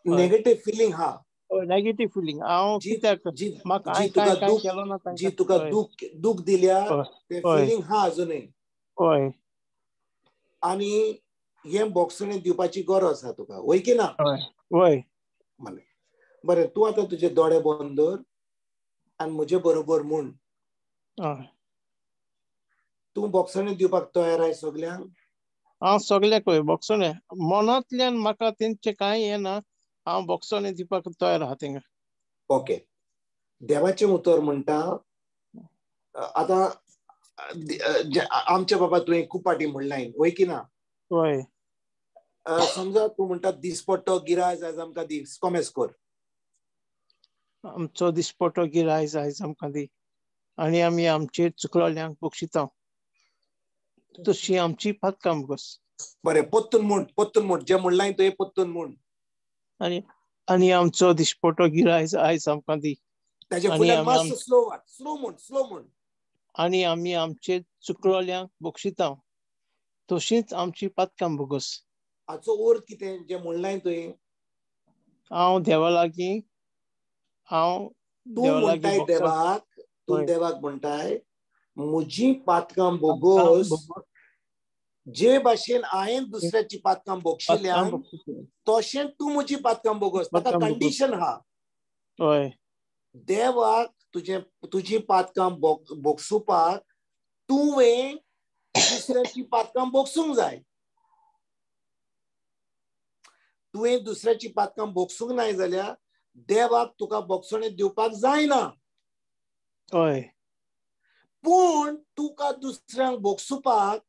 नेगेटीव फिलींग आहा. Negative feeling. हांव कित्याक म्हाका हांवें कांय कांय केलो ना जी तुका दूख दूख दिल्या तें फिलींग आहा अजुनूय. हय, आनी हें बोगसणें दिवपाची गरज आहा तुका, वय की ना? हय. बरें, तूं आतां तुजे दोळे बंद दवर आनी म्हजे बरोबर म्हूण. तूं बोगसणें दिवपाक तयार आहाय सगल्यांक? हांव सगल्यांक बोगसणें मनांतल्यान म्हाका तेंचें कांय येना, हांव बोगसणें दिवपाक तयार आहा तेंका. ओके, देवाचें उतर म्हणटा आतां आमच्या बाबा तुवें खूब फाटीं म्हणलां, वय की ना? हय. समजा तूं म्हणटा दिसपट्टो गिरायज आयज आमकां दी, कोमेस कर. आमचो दिसपट्टो गिरायज आयज आमकां दी, आनी आमी आमचे चुकलोल्यांक बक्षिता, तशी आमची पातकां बस. बरें, पोत्तून म्हूण, पोत्तून म्हूण जें म्हणलां तुवें पोत्तून म्हूण. आनी आनी आमचो दिसपट्टो गिरायज आयज आमकां दी, ताजे फुडल्यान मातसो स्लो वाट, स्लो म्हूण, स्लो म्हूण. आनी आमी आमचे चुकलोल्यांक बक्षिता, तशीच आमची पातकां भोगस. हाचो अर्थ कितें जें म्हणलां तुवें? हांव देवा लागीं, हांव तूं म्हणटाय देवाक, तूं देवाक म्हणटाय म्हजी पातकां भोगोस, जे भाशेन हांवें दुसऱ्याची पातकां भोगशिल्ल्यान तशें तूं म्हजी पातकां भोगोस. ताका कंडिशन आहा. हय, देवाक तुजें तुजी पातकां भोगसुपाक तुवें दुसऱ्याची पातकां भोगसूंक जाय. तुवें दुसऱ्याची पातकां भोगसूंक नाय जाल्यार देवाक तुका भोगसणें दिवपाक जायना. हय, पूण तुका दुसऱ्यांक भोगसुपाक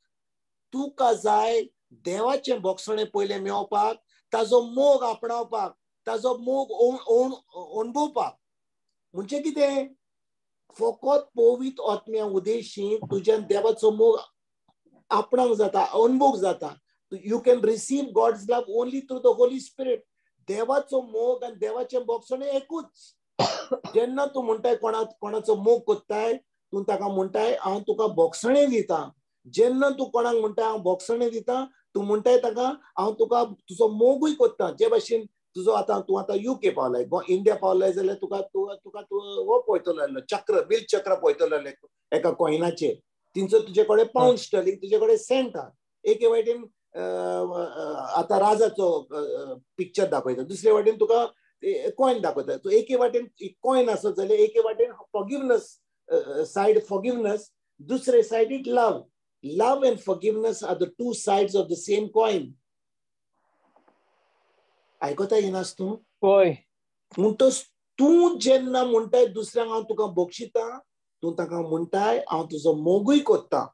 तुका जाय देवाचें भोगसणें पयलें मेळोवपाक, ताजो मोग आपणावपाक, ताजो मोग अणभवपाक. म्हणजे कितें? फकत पवित्र आत्म्या उदेशी तुज्यान देवाचो मोग आपणाक जाता, अणभव जाता. You can receive God's love only through the Holy Spirit. देवाचो मोग आनी देवाचें भोगसणें एकूच. जेन्ना तूं म्हणटाय कोणाचो मोग कोत्ताय, तूं ताका म्हणटाय हांव तुका भोगसणें दिता. जेन्ना तूं कोणाक म्हणटाय हांव भोगसणें दिता, तूं म्हणटाय ताका हांव तुका तुजो मोगूय कोत्ता. जे भाशेन तुजो आतां तूं आतां युके पावलाय, इंडिया पावलाय जाल्यार तुका तुका तूं हो पळयतलो आसलो चक्र, बील चक्र पळयतलो आसलें एका कॉयनाचेर. तिंचो तुजे कडेन पावंड स्टर्लिंग, तुजे कडेन सेंट आहा. एके वाटेन आतां राजाचो पिक्चर दाखयता, दुसरे वाटेन तुका कॉयन दाखयता. तूं एके वाटेन कॉयन आसत जाल्यार एके वाटेन फॉरगिवनस सायड, फॉरगिवनस, दुसरे सायडीक love. Love and forgiveness are the two sides of the same coin. आयकता येनास तूं? हय. म्हणटच तूं जेन्ना म्हणटाय दुसऱ्यांक हांव तुका बक्षिता, तूं ताका म्हणटाय हांव तुजो मोगूय कोत्ता.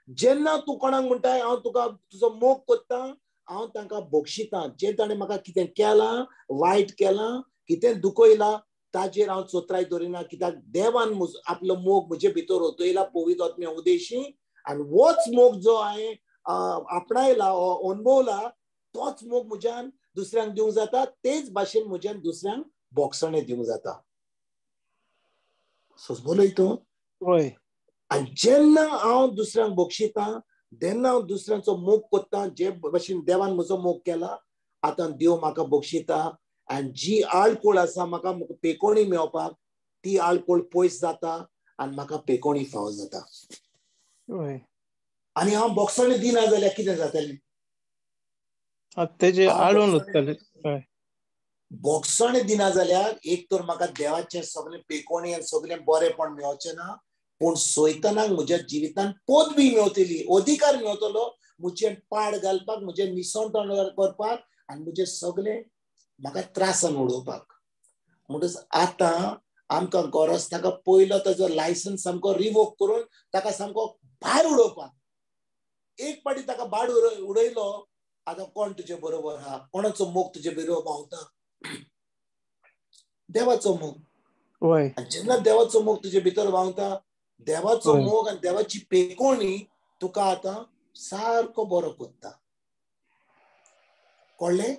जेन्ना तूं कोणाक म्हणटाय हांव तुका तुजो मोग कोत्ता, हांव तांकां बक्षिता. जे ताणें म्हाका कितें केलां, वायट केलां, कितें दुखयलां, ताजेर हांव चोत्राय दवरिना. कित्याक देवान आपलो मोग म्हजे भितर ओतयला पवित्र आत्म्या उदेशी, आनी होच मोग जो हांवें आपणायला, अणभवला, तोच मोग म्हज्यान दुसऱ्यांक दिवंक जाता. तेच भाशेन म्हज्यान दुसऱ्यांक भोगसणें दिवंक जाता. सोजमलोय तूं? हय. आनी जेन्ना हांव दुसऱ्यांक बक्षिता, तेन्ना हांव दुसऱ्यांचो मोग कोत्ता. जे भाशेन देवान म्हजो मोग केला, आतां देव म्हाका बक्षिता. आनी जी आळकोळ आसा म्हाका पेकोणी मेळोवपाक, ती आळकोळ पयस जाता आनी म्हाका पेकोणी फावो जाता. आनी हांव भोगसणें दिना जाल्यार कितें जातलें? तेजे आळून उरतलें. भोगसणें दिना जाल्यार एक तर म्हाका देवाचें सगळें पेकोणी आनी सगळें बरेंपण मेळचें ना, पूण सोयतनाक म्हज्या जिवितान पदवी मेवतली, अधिकार मेवतलो म्हजें पाड घालपाक, म्हजें निसणटण करपाक आनी म्हजें सगळें म्हाका त्रासान उडोवपाक. म्हणटच आतां आमकां गरज ताका पयलो ताजो लायसन्स सामको रिवोक करून ताका सामको भायर उडोवपाक. एक पाटी ताका भायर उडयलो, आतां कोण तुजे बरोबर आहा? कोणाचो मोग तुजे बरोबर पावता? देवाचो मोग. जेन्ना देवाचो मोग तुजे भितर व्हांवता, देवाचो मोग आनी देवाची पेकोणी तुका आतां सारको बरो करता. कळ्ळें?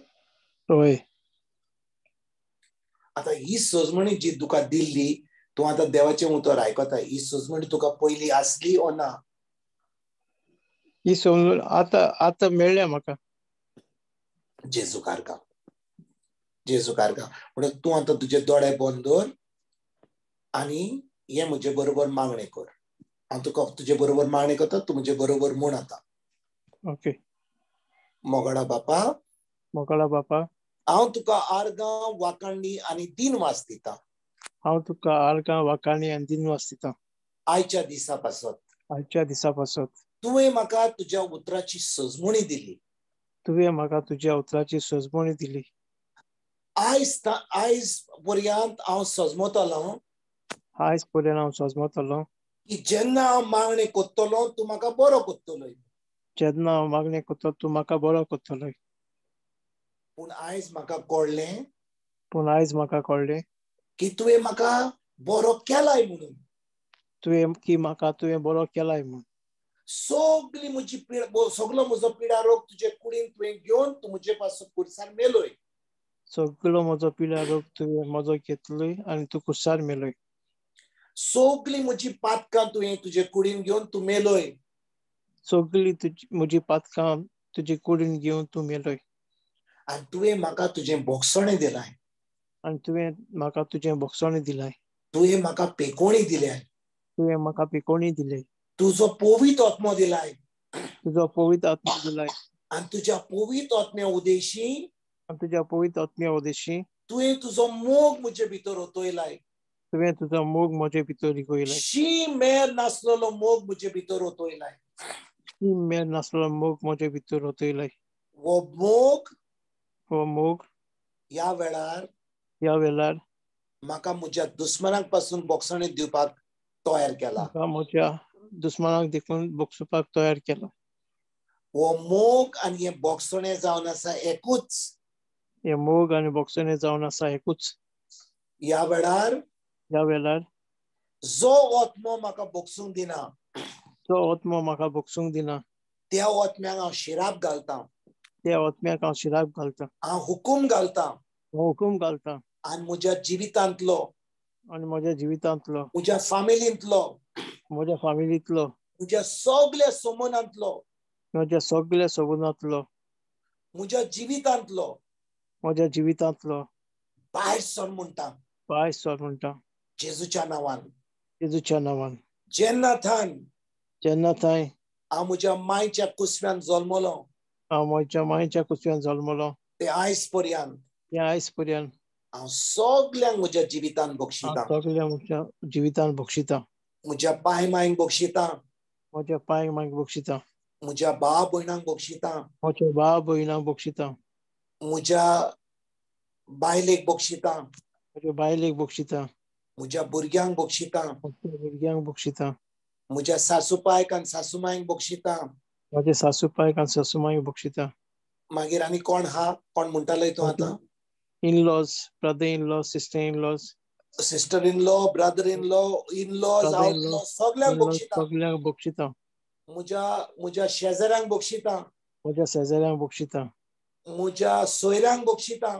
आतां ही सजमणी जी तुका दिल्ली, तूं आतां देवाचें उतर आयकता, ही सजमणी तुका पयलीं आसली ओ ना? ही सजमणी आतां आतां मेळ्ळ्या म्हाका. जेजू कारका, जेजू कारका. म्हणून तूं आतां तुजे दोळे बंद दवर आनी हे म्हजे बरोबर मागणें कर. हांव तुका तुजे बरोबर मागणें करता, तूं म्हजे बरोबर म्हूण आतां. ओके. मोगाळा बापा, मोगाळा बापा, हांव तुका आर्गां, वाखाणी आनी दिनवास दिता. हांव तुका आर्गां, वाखाणी आनी दिनवास दिता. आयच्या दिसा पासत, आयच्या दिसा पासत तुवें म्हाका तुज्या उतराची सजमणी दिली. तुवें म्हाका तुज्या उतराची सजमणी दिली. आयज आयज पर्यंत हांव सजमतलो, आयज पर्यंत हांव सजमतलो की जेन्ना हांव मागणें करतलो तूं म्हाका बरो करतलो. जेन्ना हांव मागणें करतलो तूं म्हाका बरो करतलो. पूण आयज म्हाका कळ्ळें, पूण आयज म्हाका कळ्ळें की तुवें म्हाका बरो केलाय म्हणून. तुवें की म्हाका तुवें बरो केलाय म्हणून. सगली म्हजी पिडा, सगलो म्हजो पिडा रोग तुजे कुडीन तुवें घेवन तूं म्हजे पासून कुर्सार मेलोय. सगलो म्हजो पिडा रोग तुवें म्हजो घेतलोय आनी तूं कुर्सार मेलोय. सगली म्हजी पातकां तुवें तुजे कुडीन घेवन तूं मेलोय. सगली तुजी म्हजी पातकां तुजे कुडीन घेवन तूं मेलोय. आनी तुवें म्हाका तुजें भोगसणें दिलाय. आनी तुवें म्हाका तुजें भोगसणें दिलाय. तुवें म्हाका पेकोणी दिल्याय. तुवें म्हाका पेकोणी दिल्याय. तुजो पवित्र आत्मो दिलाय. तुजो पवित्र आत्मो दिलाय. आनी तुज्या पवित्र आत्म्या उदेशी, आनी तुज्या पवित्र आत्म्या उदेशी तुवें तुजो मोग म्हजे भितर ओतयलाय. तुवें तुजो मोग म्हजे भितर रिगयलाय. शी मेर नासलेलो मोग म्हजे भितर ओतयलाय. शी मेर नासलेलो मोग म्हजे भितर ओतयलाय. हो मोग, हो मोग ह्या वेळार, ह्या वेळार म्हाका म्हज्या दुस्मनाक पासून बोगसणें दिवपाक तयार केला. म्हाका म्हज्या दुस्मानाक देखून बक्षुपाक तयार केला. हो मोग आनी हें बोगसणें जावन आसा एकूच. हे मोग आनी बोगसणें जावन आसा एकूच. ह्या वेळार, ह्या वेळार जो आत्मो म्हाका बोगसूंक दिना, जो आत्मो म्हाका बोगसूंक दिना, त्या आत्म्याक हांव शिराप घालता. त्या आत्म्याक हांव शिराप घालता. हांव हुकूम घालता. हांव हुकूम घालता. आनी म्हज्या जिवितांतलो, आनी म्हज्या जिवितांतलो, म्हज्या फामिलींतलो, म्हज्या फामिलींतलो, म्हज्या सगल्या सोमनांतलो, म्हज्या सगल्या सोबनांतलो, म्हज्या जिवितांतलो, म्हज्या जिवितांतलो भायर सर म्हणटा. भायर सर म्हणटा. जेजूच्या नांवान. जेजूच्या नांवान. जेन्ना थान, जेन्ना थंय हांव म्हज्या मायच्या कुसव्यान जल्मलो, हांव म्हज्या मायच्या कुसव्यान जल्मलो, ते आयज पर्यंत, ते आयज पर्यंत हांव सगल्यांक म्हज्या जिवितान बक्षिता. सगल्यांक म्हज्या जिवितान बक्षिता. म्हज्या पाय मायंक बक्षिता. म्हज्या पाय मायंक बक्षिता. म्हज्या भाव भयणांक बक्षिता. म्हज्या भाव भयणांक बक्षिता. म्हज्या बायलेक बक्षिता. म्हज्या बायलेक बक्षिता. म्हज्या भुरग्यांक बक्षिता. म्हज्या भुरग्यांक बक्षिता. म्हज्या सासूपायक आनी सासूमायक बक्षिता. म्हज्या सासूपायक आनी सासूमायक बक्षिता. मागीर आनी कोण हा? कोण म्हणटालो तूं आतां? In-laws, brother-in-law, sister-in-laws, sister-in-law, brother-in-law, in-laws, out-law, सगल्यांक बक्षिता. सगल्यांक बक्षिता. म्हज्या म्हज्या शेजाऱ्यांक बक्षिता. म्हज्या शेजाऱ्यांक बक्षिता. म्हज्या सोयऱ्यांक बक्षिता.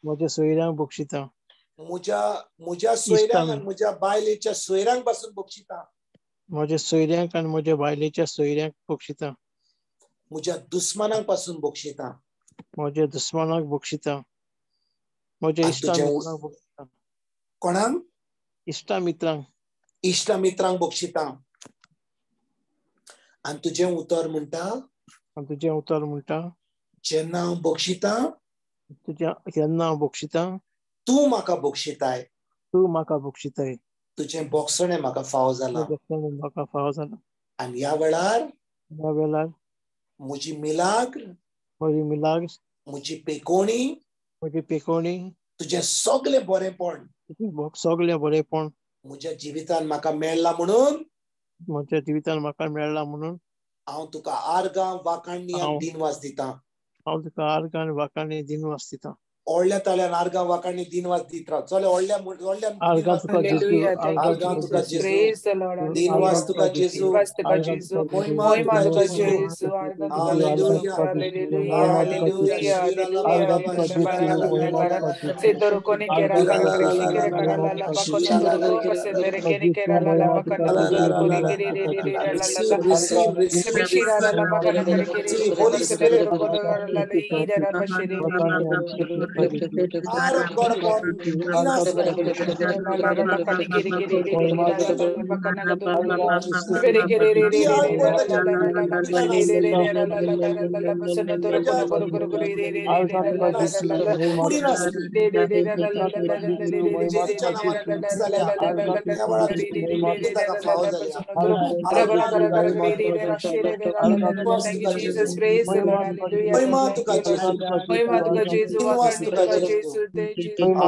म्हज्या सोयऱ्यांक बक्षिता. म्हज्या म्हज्या सोयऱ्यांक आनी म्हज्या बायलेच्या सोयऱ्यांक पासून बक्षिता. म्हज्या सोयऱ्यांक आनी म्हज्या बायलेच्या सोयऱ्यांक बक्षिता. म्हज्या दुस्मानांक पासून बक्षिता. म्हज्या दुस्मानाक बक्षिता. म्हज्या इश्टा मित्रांक बक्षिता. कोणाक? इश्टा मित्रांक. इश्टा मित्रांक बक्षिता. आनी तुजें उतर म्हणटा, आनी तुजें उतर म्हणटा, जेन्ना हांव बक्षिता, तुज्या जेन्ना हांव बक्षिता, तूं म्हाका बक्षिताय. तूं म्हाका बक्षिताय. तुजें बोगसणें म्हाका फावो जालां. म्हाका फावो जालां. आनी ह्या वेळार, ह्या वेळार म्हजी मिलाग्र, म्हजी मिलाग्र, म्हजी पेकोणी, म्हजी पेकोणी, तुजें सगलें बरेंपण, तुजें सगलें बरेंपण म्हज्या जिवितान म्हाका मेळ्ळां म्हणून, म्हज्या जिवितान म्हाका मेळ्ळां म्हणून हांव तुका आर्गां वाखाणी आनी दिनवास दितां. हांव तुका आर्गां वाखाणी दिनवास दितां. ओडल्या ताळ्यान आर्गां वाखाणी दिनवास दीत राव. चल ओडल्या ओडल्या आर्गां तुका जेजू, दिनवास तुका जेजू, महिमा तुका जेजू. Hallelujah, hallelujah. Power of God upon in us right now. Thank you, Jesus. Praise the Lord.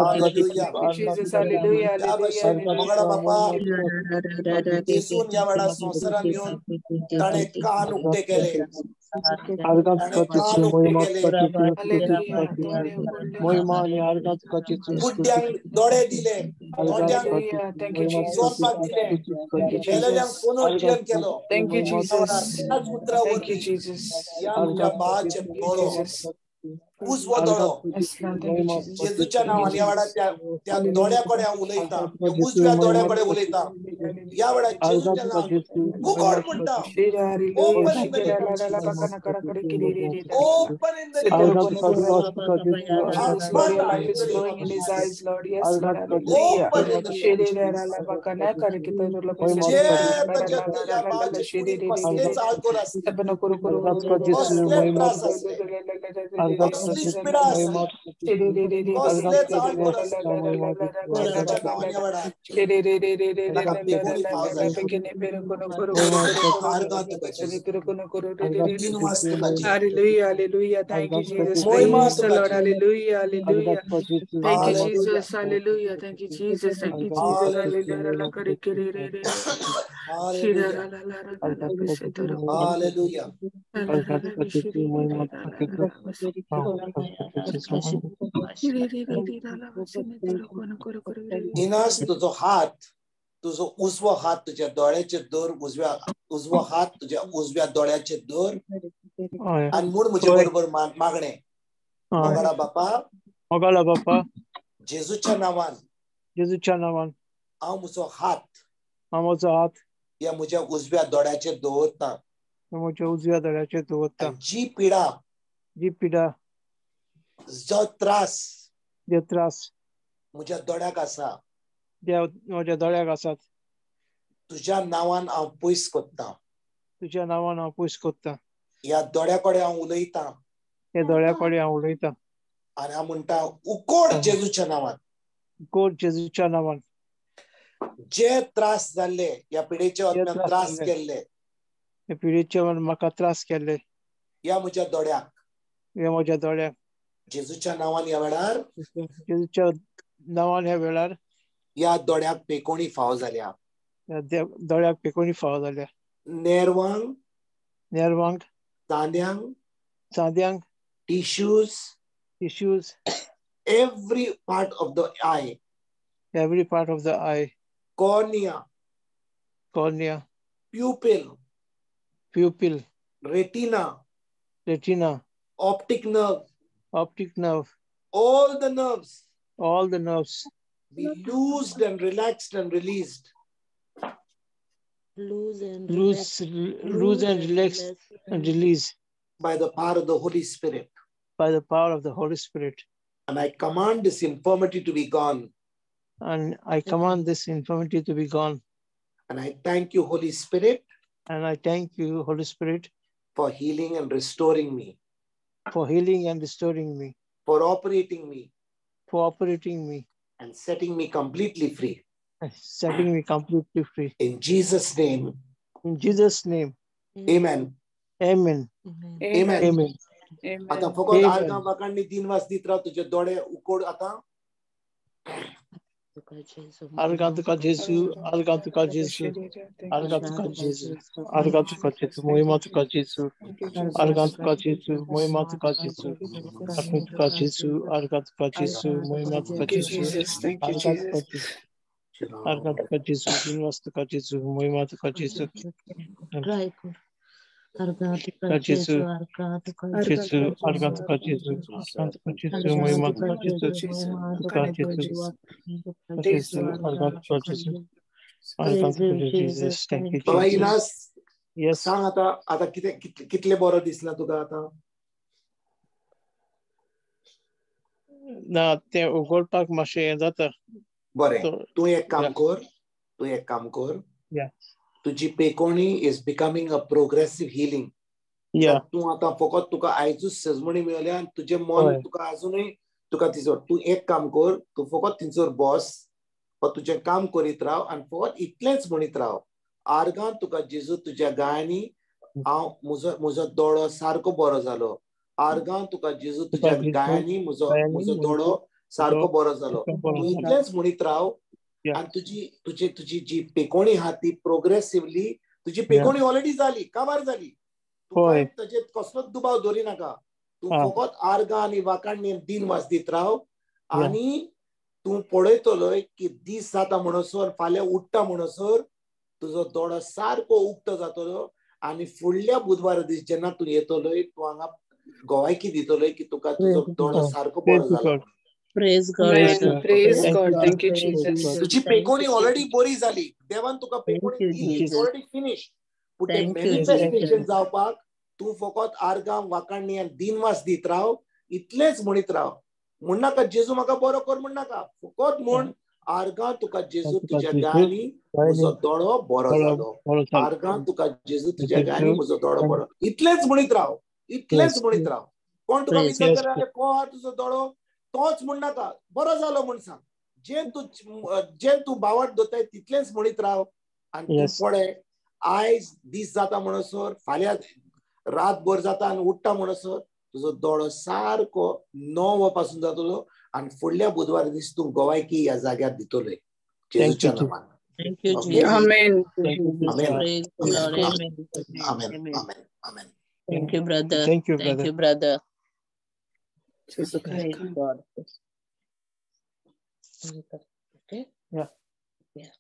Hallelujah. Jesus, hallelujah. Mangala बापा, जेजून ह्या वेळार संवसारान येवन ताणें कान उक्ते केले, ताणें कान उक्ते केले, गुड्ड्यांक दोळे दिले, दोड्यांक चलपाक दिले, मेलेल्यांक पुनर्जीवन केलो. त्याच उतरा वरवीं ह्या म्हज्या बाळाचे दोळो, उजवो दोळो जेजूच्या नांवान ह्या वेळार त्या दोळ्या कडेन हांव उलयतां, उजव्या दोळ्या कडेन उलयतां. ह्या वेळार जेजूच्या नांवान उगड म्हणटा. Open in the name of Jesus. Open in the name of Jesus. Open in the name of Jesus. जे तुज्या बाळाचे कुडीन कसलेच आळकोर आसले, कसलेच त्रास आसले, कसलीच पिडा आसली, कसलेच आडखळ आसली, जेजूच्या नांवान ह्या वेळार ताका पेकोणी फाव जाली. आर्गां तुका जेजू, दिनवास तुका जेजू. Hallelujah, hallelujah. Thank you, Jesus. मोहिमा Praise the तुका Lord. जेजू. Hallelujah, hallelujah. Thank you, hallelujah. Jesus. Hallelujah. Thank you, Jesus. Thank you, Jesus. Hallelujah. Hallelujah. Hallelujah. Hallelujah. Inas, तुजो हात, तुजो उजवो हात तुज्या दोळ्याचेर दवर, उजव्या उजवो हात तुज्या उजव्या दोळ्याचेर दवर आनी म्हूण म्हजे बरोबर मागणें. मोगाळा बापा, मोगाळा बापा, जेजूच्या नांवान, जेजूच्या नांवान हांव म्हजो हात, हांव म्हजो हात ह्या म्हज्या उजव्या दोळ्याचेर दवरता, म्हज्या उजव्या दोळ्याचेर दवरता. जी पिडा, जी पिडा, जो त्रास, जे त्रास म्हज्या दोळ्याक आसा, म्हज्या दोळ्याक आसात, तुज्या नांवान हांव पयस करता, तुज्या नांवान हांव पयस करता. ह्या दोळ्या कडेन हांव उलयतां, ह्या दोळ्या कडेन हांव उलयतां आनी हांव म्हणटा, उकोड जेजूच्या नांवान, उकोड जेजूच्या नांवान. जे त्रास जाल्ले ह्या पिडेच्या आत्म्यान त्रास केल्ले, ह्या पिडेच्या म्हाका त्रास केल्ले, ह्या म्हज्या दोळ्याक, ह्या म्हज्या दोळ्याक जेजूच्या नांवान ह्या वेळार, जेजूच्या नांवान ह्या वेळार ह्या दोळ्याक पेकोणी फाव जाल्या, दोळ्याक पेकोणी फाव जाल्या. नेरवांक, नेरवांक, चांद्यांक, चांद्यांक, tissues, tissues, every part of the eye, every part of the eye, cornea, cornea, pupil, pupil, retina, retina, optic nerve, optic nerve, all the nerves, all the nerves be loosed and relaxed and released. Loose and loose, loose and relaxed and release by the power of the Holy Spirit. By the power of the Holy Spirit. And I command this infirmity to be gone. And I command this infirmity to be gone. And I thank you, Holy Spirit. And I thank you, Holy Spirit, for healing and restoring me. For healing and restoring me. For operating me. For operating me. And setting me completely free. Setting me completely free. In Jesus' name. In Jesus' name. Amen. Amen. Amen. Amen. आता फकत आर्गां वाकांनी दिनवास दीत राव, तुजे दोळे उकोड आतां. आर्गां तुका जेजू, आर्गां तुका जेजू, आर्गां तुका जेजू, आर्गां तुका जेजू, मोहिमा तुका जेजू, आर्गां तुका जेजू, मोहिमा तुका जेजू, आर्गां तुका जेजू, आर्गां तुका जेजू, मोहिमा तुका जेजू, आर्गां तुका जेजू, आर्गां तुका जेजू, दिनवास तुका जेजू, मोहिमा तुका जेजू, जेजू, जेजू, आर्गां तुका जेजू, आर्गां तुका जेजू, मोहिमा तुका जेजू, तुका जेजू, जेजू, आर्गां तुका जेजू, आर्गां तुका जेजू. Thank you बाबा Jesus. Inas, Yes. सांग आतां, आतां कितें कितलें बरो दिसला तुका आतां? ना, तें उगडपाक मातशें हें जाता. बरें, तूं एक काम कर, तूं एक काम कर, तुजी पेकोणी is becoming a progressive healing. तूं आतां फकत तुका आयजूच सजमणी मेळ्ळ्या आनी तुजें मन तुका आजुनूय तुका तिचो, तूं एक काम कर, तूं फकत थंयसर बस, तुजें काम करीत राव आनी फकत इतलेंच म्हणीत राव, आर्गां तुका जेजू तुज्या गायांनी हांव म्हजो म्हजो दोळो सारको बरो जालो, आर्गां तुका जेजू तुज्या गायांनी म्हजो म्हजो दोळो सारको बरो जालो. तूं इतलेंच म्हणीत राव आनी तुजी तुजी तुजी जी पेकोणी आहा ती प्रोग्रेसिवली, तुजी पेकोणी ऑलरेडी जाली, काबार जाली, तुका ताजेर कसलोच दुबाव दवरी नाका. तूं फकत आर्गां आनी वाकांनी दिनवास दीत राव आनी तूं पळयतलोय की दीस जाता म्हणसर, फाल्यां उठ्ठा म्हणसर तुजो दोळो सारको उक्तो जातलो आनी फुडल्या बुधवारा दीस जेन्ना तूं येतलोय, तूं हांगा गोवायकी दितलोय की तुका तुजो दोळो सारको बरो जालो. Praise God. Praise God. Thank you, Jesus. तुजी पेकोणी ऑलरेडी बरी जाली, देवान तुका पेकोणी दिली, ऑलरेडी फिनिश. पूण तें मॅनिफेस्टेशन जावपाक तूं फकत आर्गां वाकांनी आनी दिनवास दीत राव, इतलेंच म्हणीत राव. म्हणनाका जेजू म्हाका बरो कर म्हणनाका, फकत म्हण आर्गां तुका जेजू तुज्या गायांनी म्हजो दोळो बरो जालो, आर्गां तुका जेजू तुज्या गायांनी म्हजो दोळो बरो, इतलेंच म्हणीत राव, इतलेंच म्हणीत राव. कोण तुका विचारतले को आहा तुजो दोळो तोच म्हणनाका, बरो जालो म्हण सांग. जे तूं बावट दोताय तितलेंच म्हणीत राव आनी तूं पळय आयज दीस जाता म्हणसर, फाल्यां रातभर जाता आनी उठ्ठा म्हणसर तुजो दोळो सारको 9 पासून जातलो आनी फुडल्या बुधवार दीस तूं गोवायकी ह्या जाग्यार दितलोय. जेजूच्या नांवान. Amen. Amen. Amen. Amen. Thank you, brother. Thank you, brother. Thank you, brother. Praise God. Okay. Yeah. Yeah.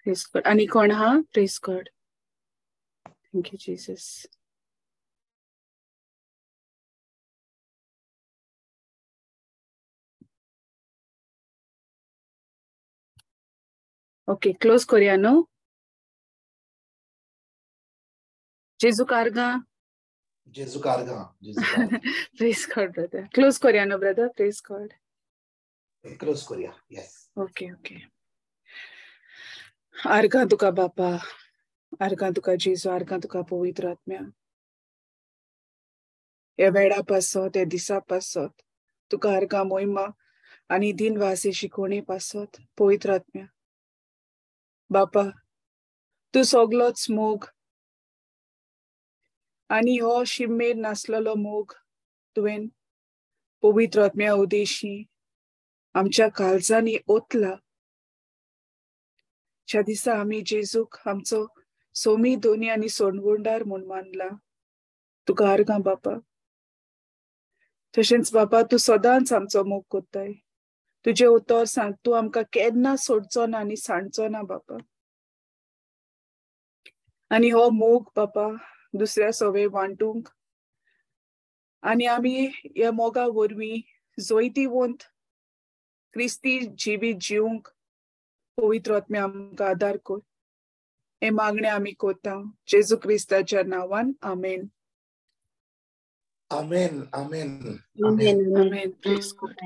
Praise God. आणि कोण हा? Praise God. Thank you, Jesus. Okay, close करूया न्हू? जेजू कारगा. जेजू कारगा. Praise God brother. Close करूया न्हू brother? Praise God. Close करूया. येस. Okay okay. आर्गां तुका बापा, आर्गां तुका जेजू, आर्गां तुका पवित्र आत्म्या. ह्या वेळा पासत, ह्या दिसा पासत तुका आर्गां मोहिमा आनी दिनवासी शिकोवणे पासत पवित्र आत्म्या. बापा तूं सगलोच मोग आनी हो शिमेर नासलेलो मोग तुवें पवित्र आत्म्या उदेशी आमच्या काळजांनी ओतला. ज्या दिसा आमी जेजूक आमचो सोमी दोनी आनी सोडवणदार म्हूण मानला तुका आर्गां बापा. तशेंच बापा तूं सदांच आमचो मोग कोत्ताय. तुजें उतर सांग तूं आमकां केन्ना सोडचो ना आनी सांडचो ना बापा. आनी हो मोग बापा दुसऱ्या सवे वांटूंक आनी आमी ह्या मोगा वरवीं जैतिवंत क्रिस्ती जिवीत जिवंक पवित्र आत्म्या आमकां आदार कर. हे मागणें आमी कोता जेजू क्रिस्ताच्या नांवान. आमेन. आमेन. आमेन. आमेन. आमेन. Praise God.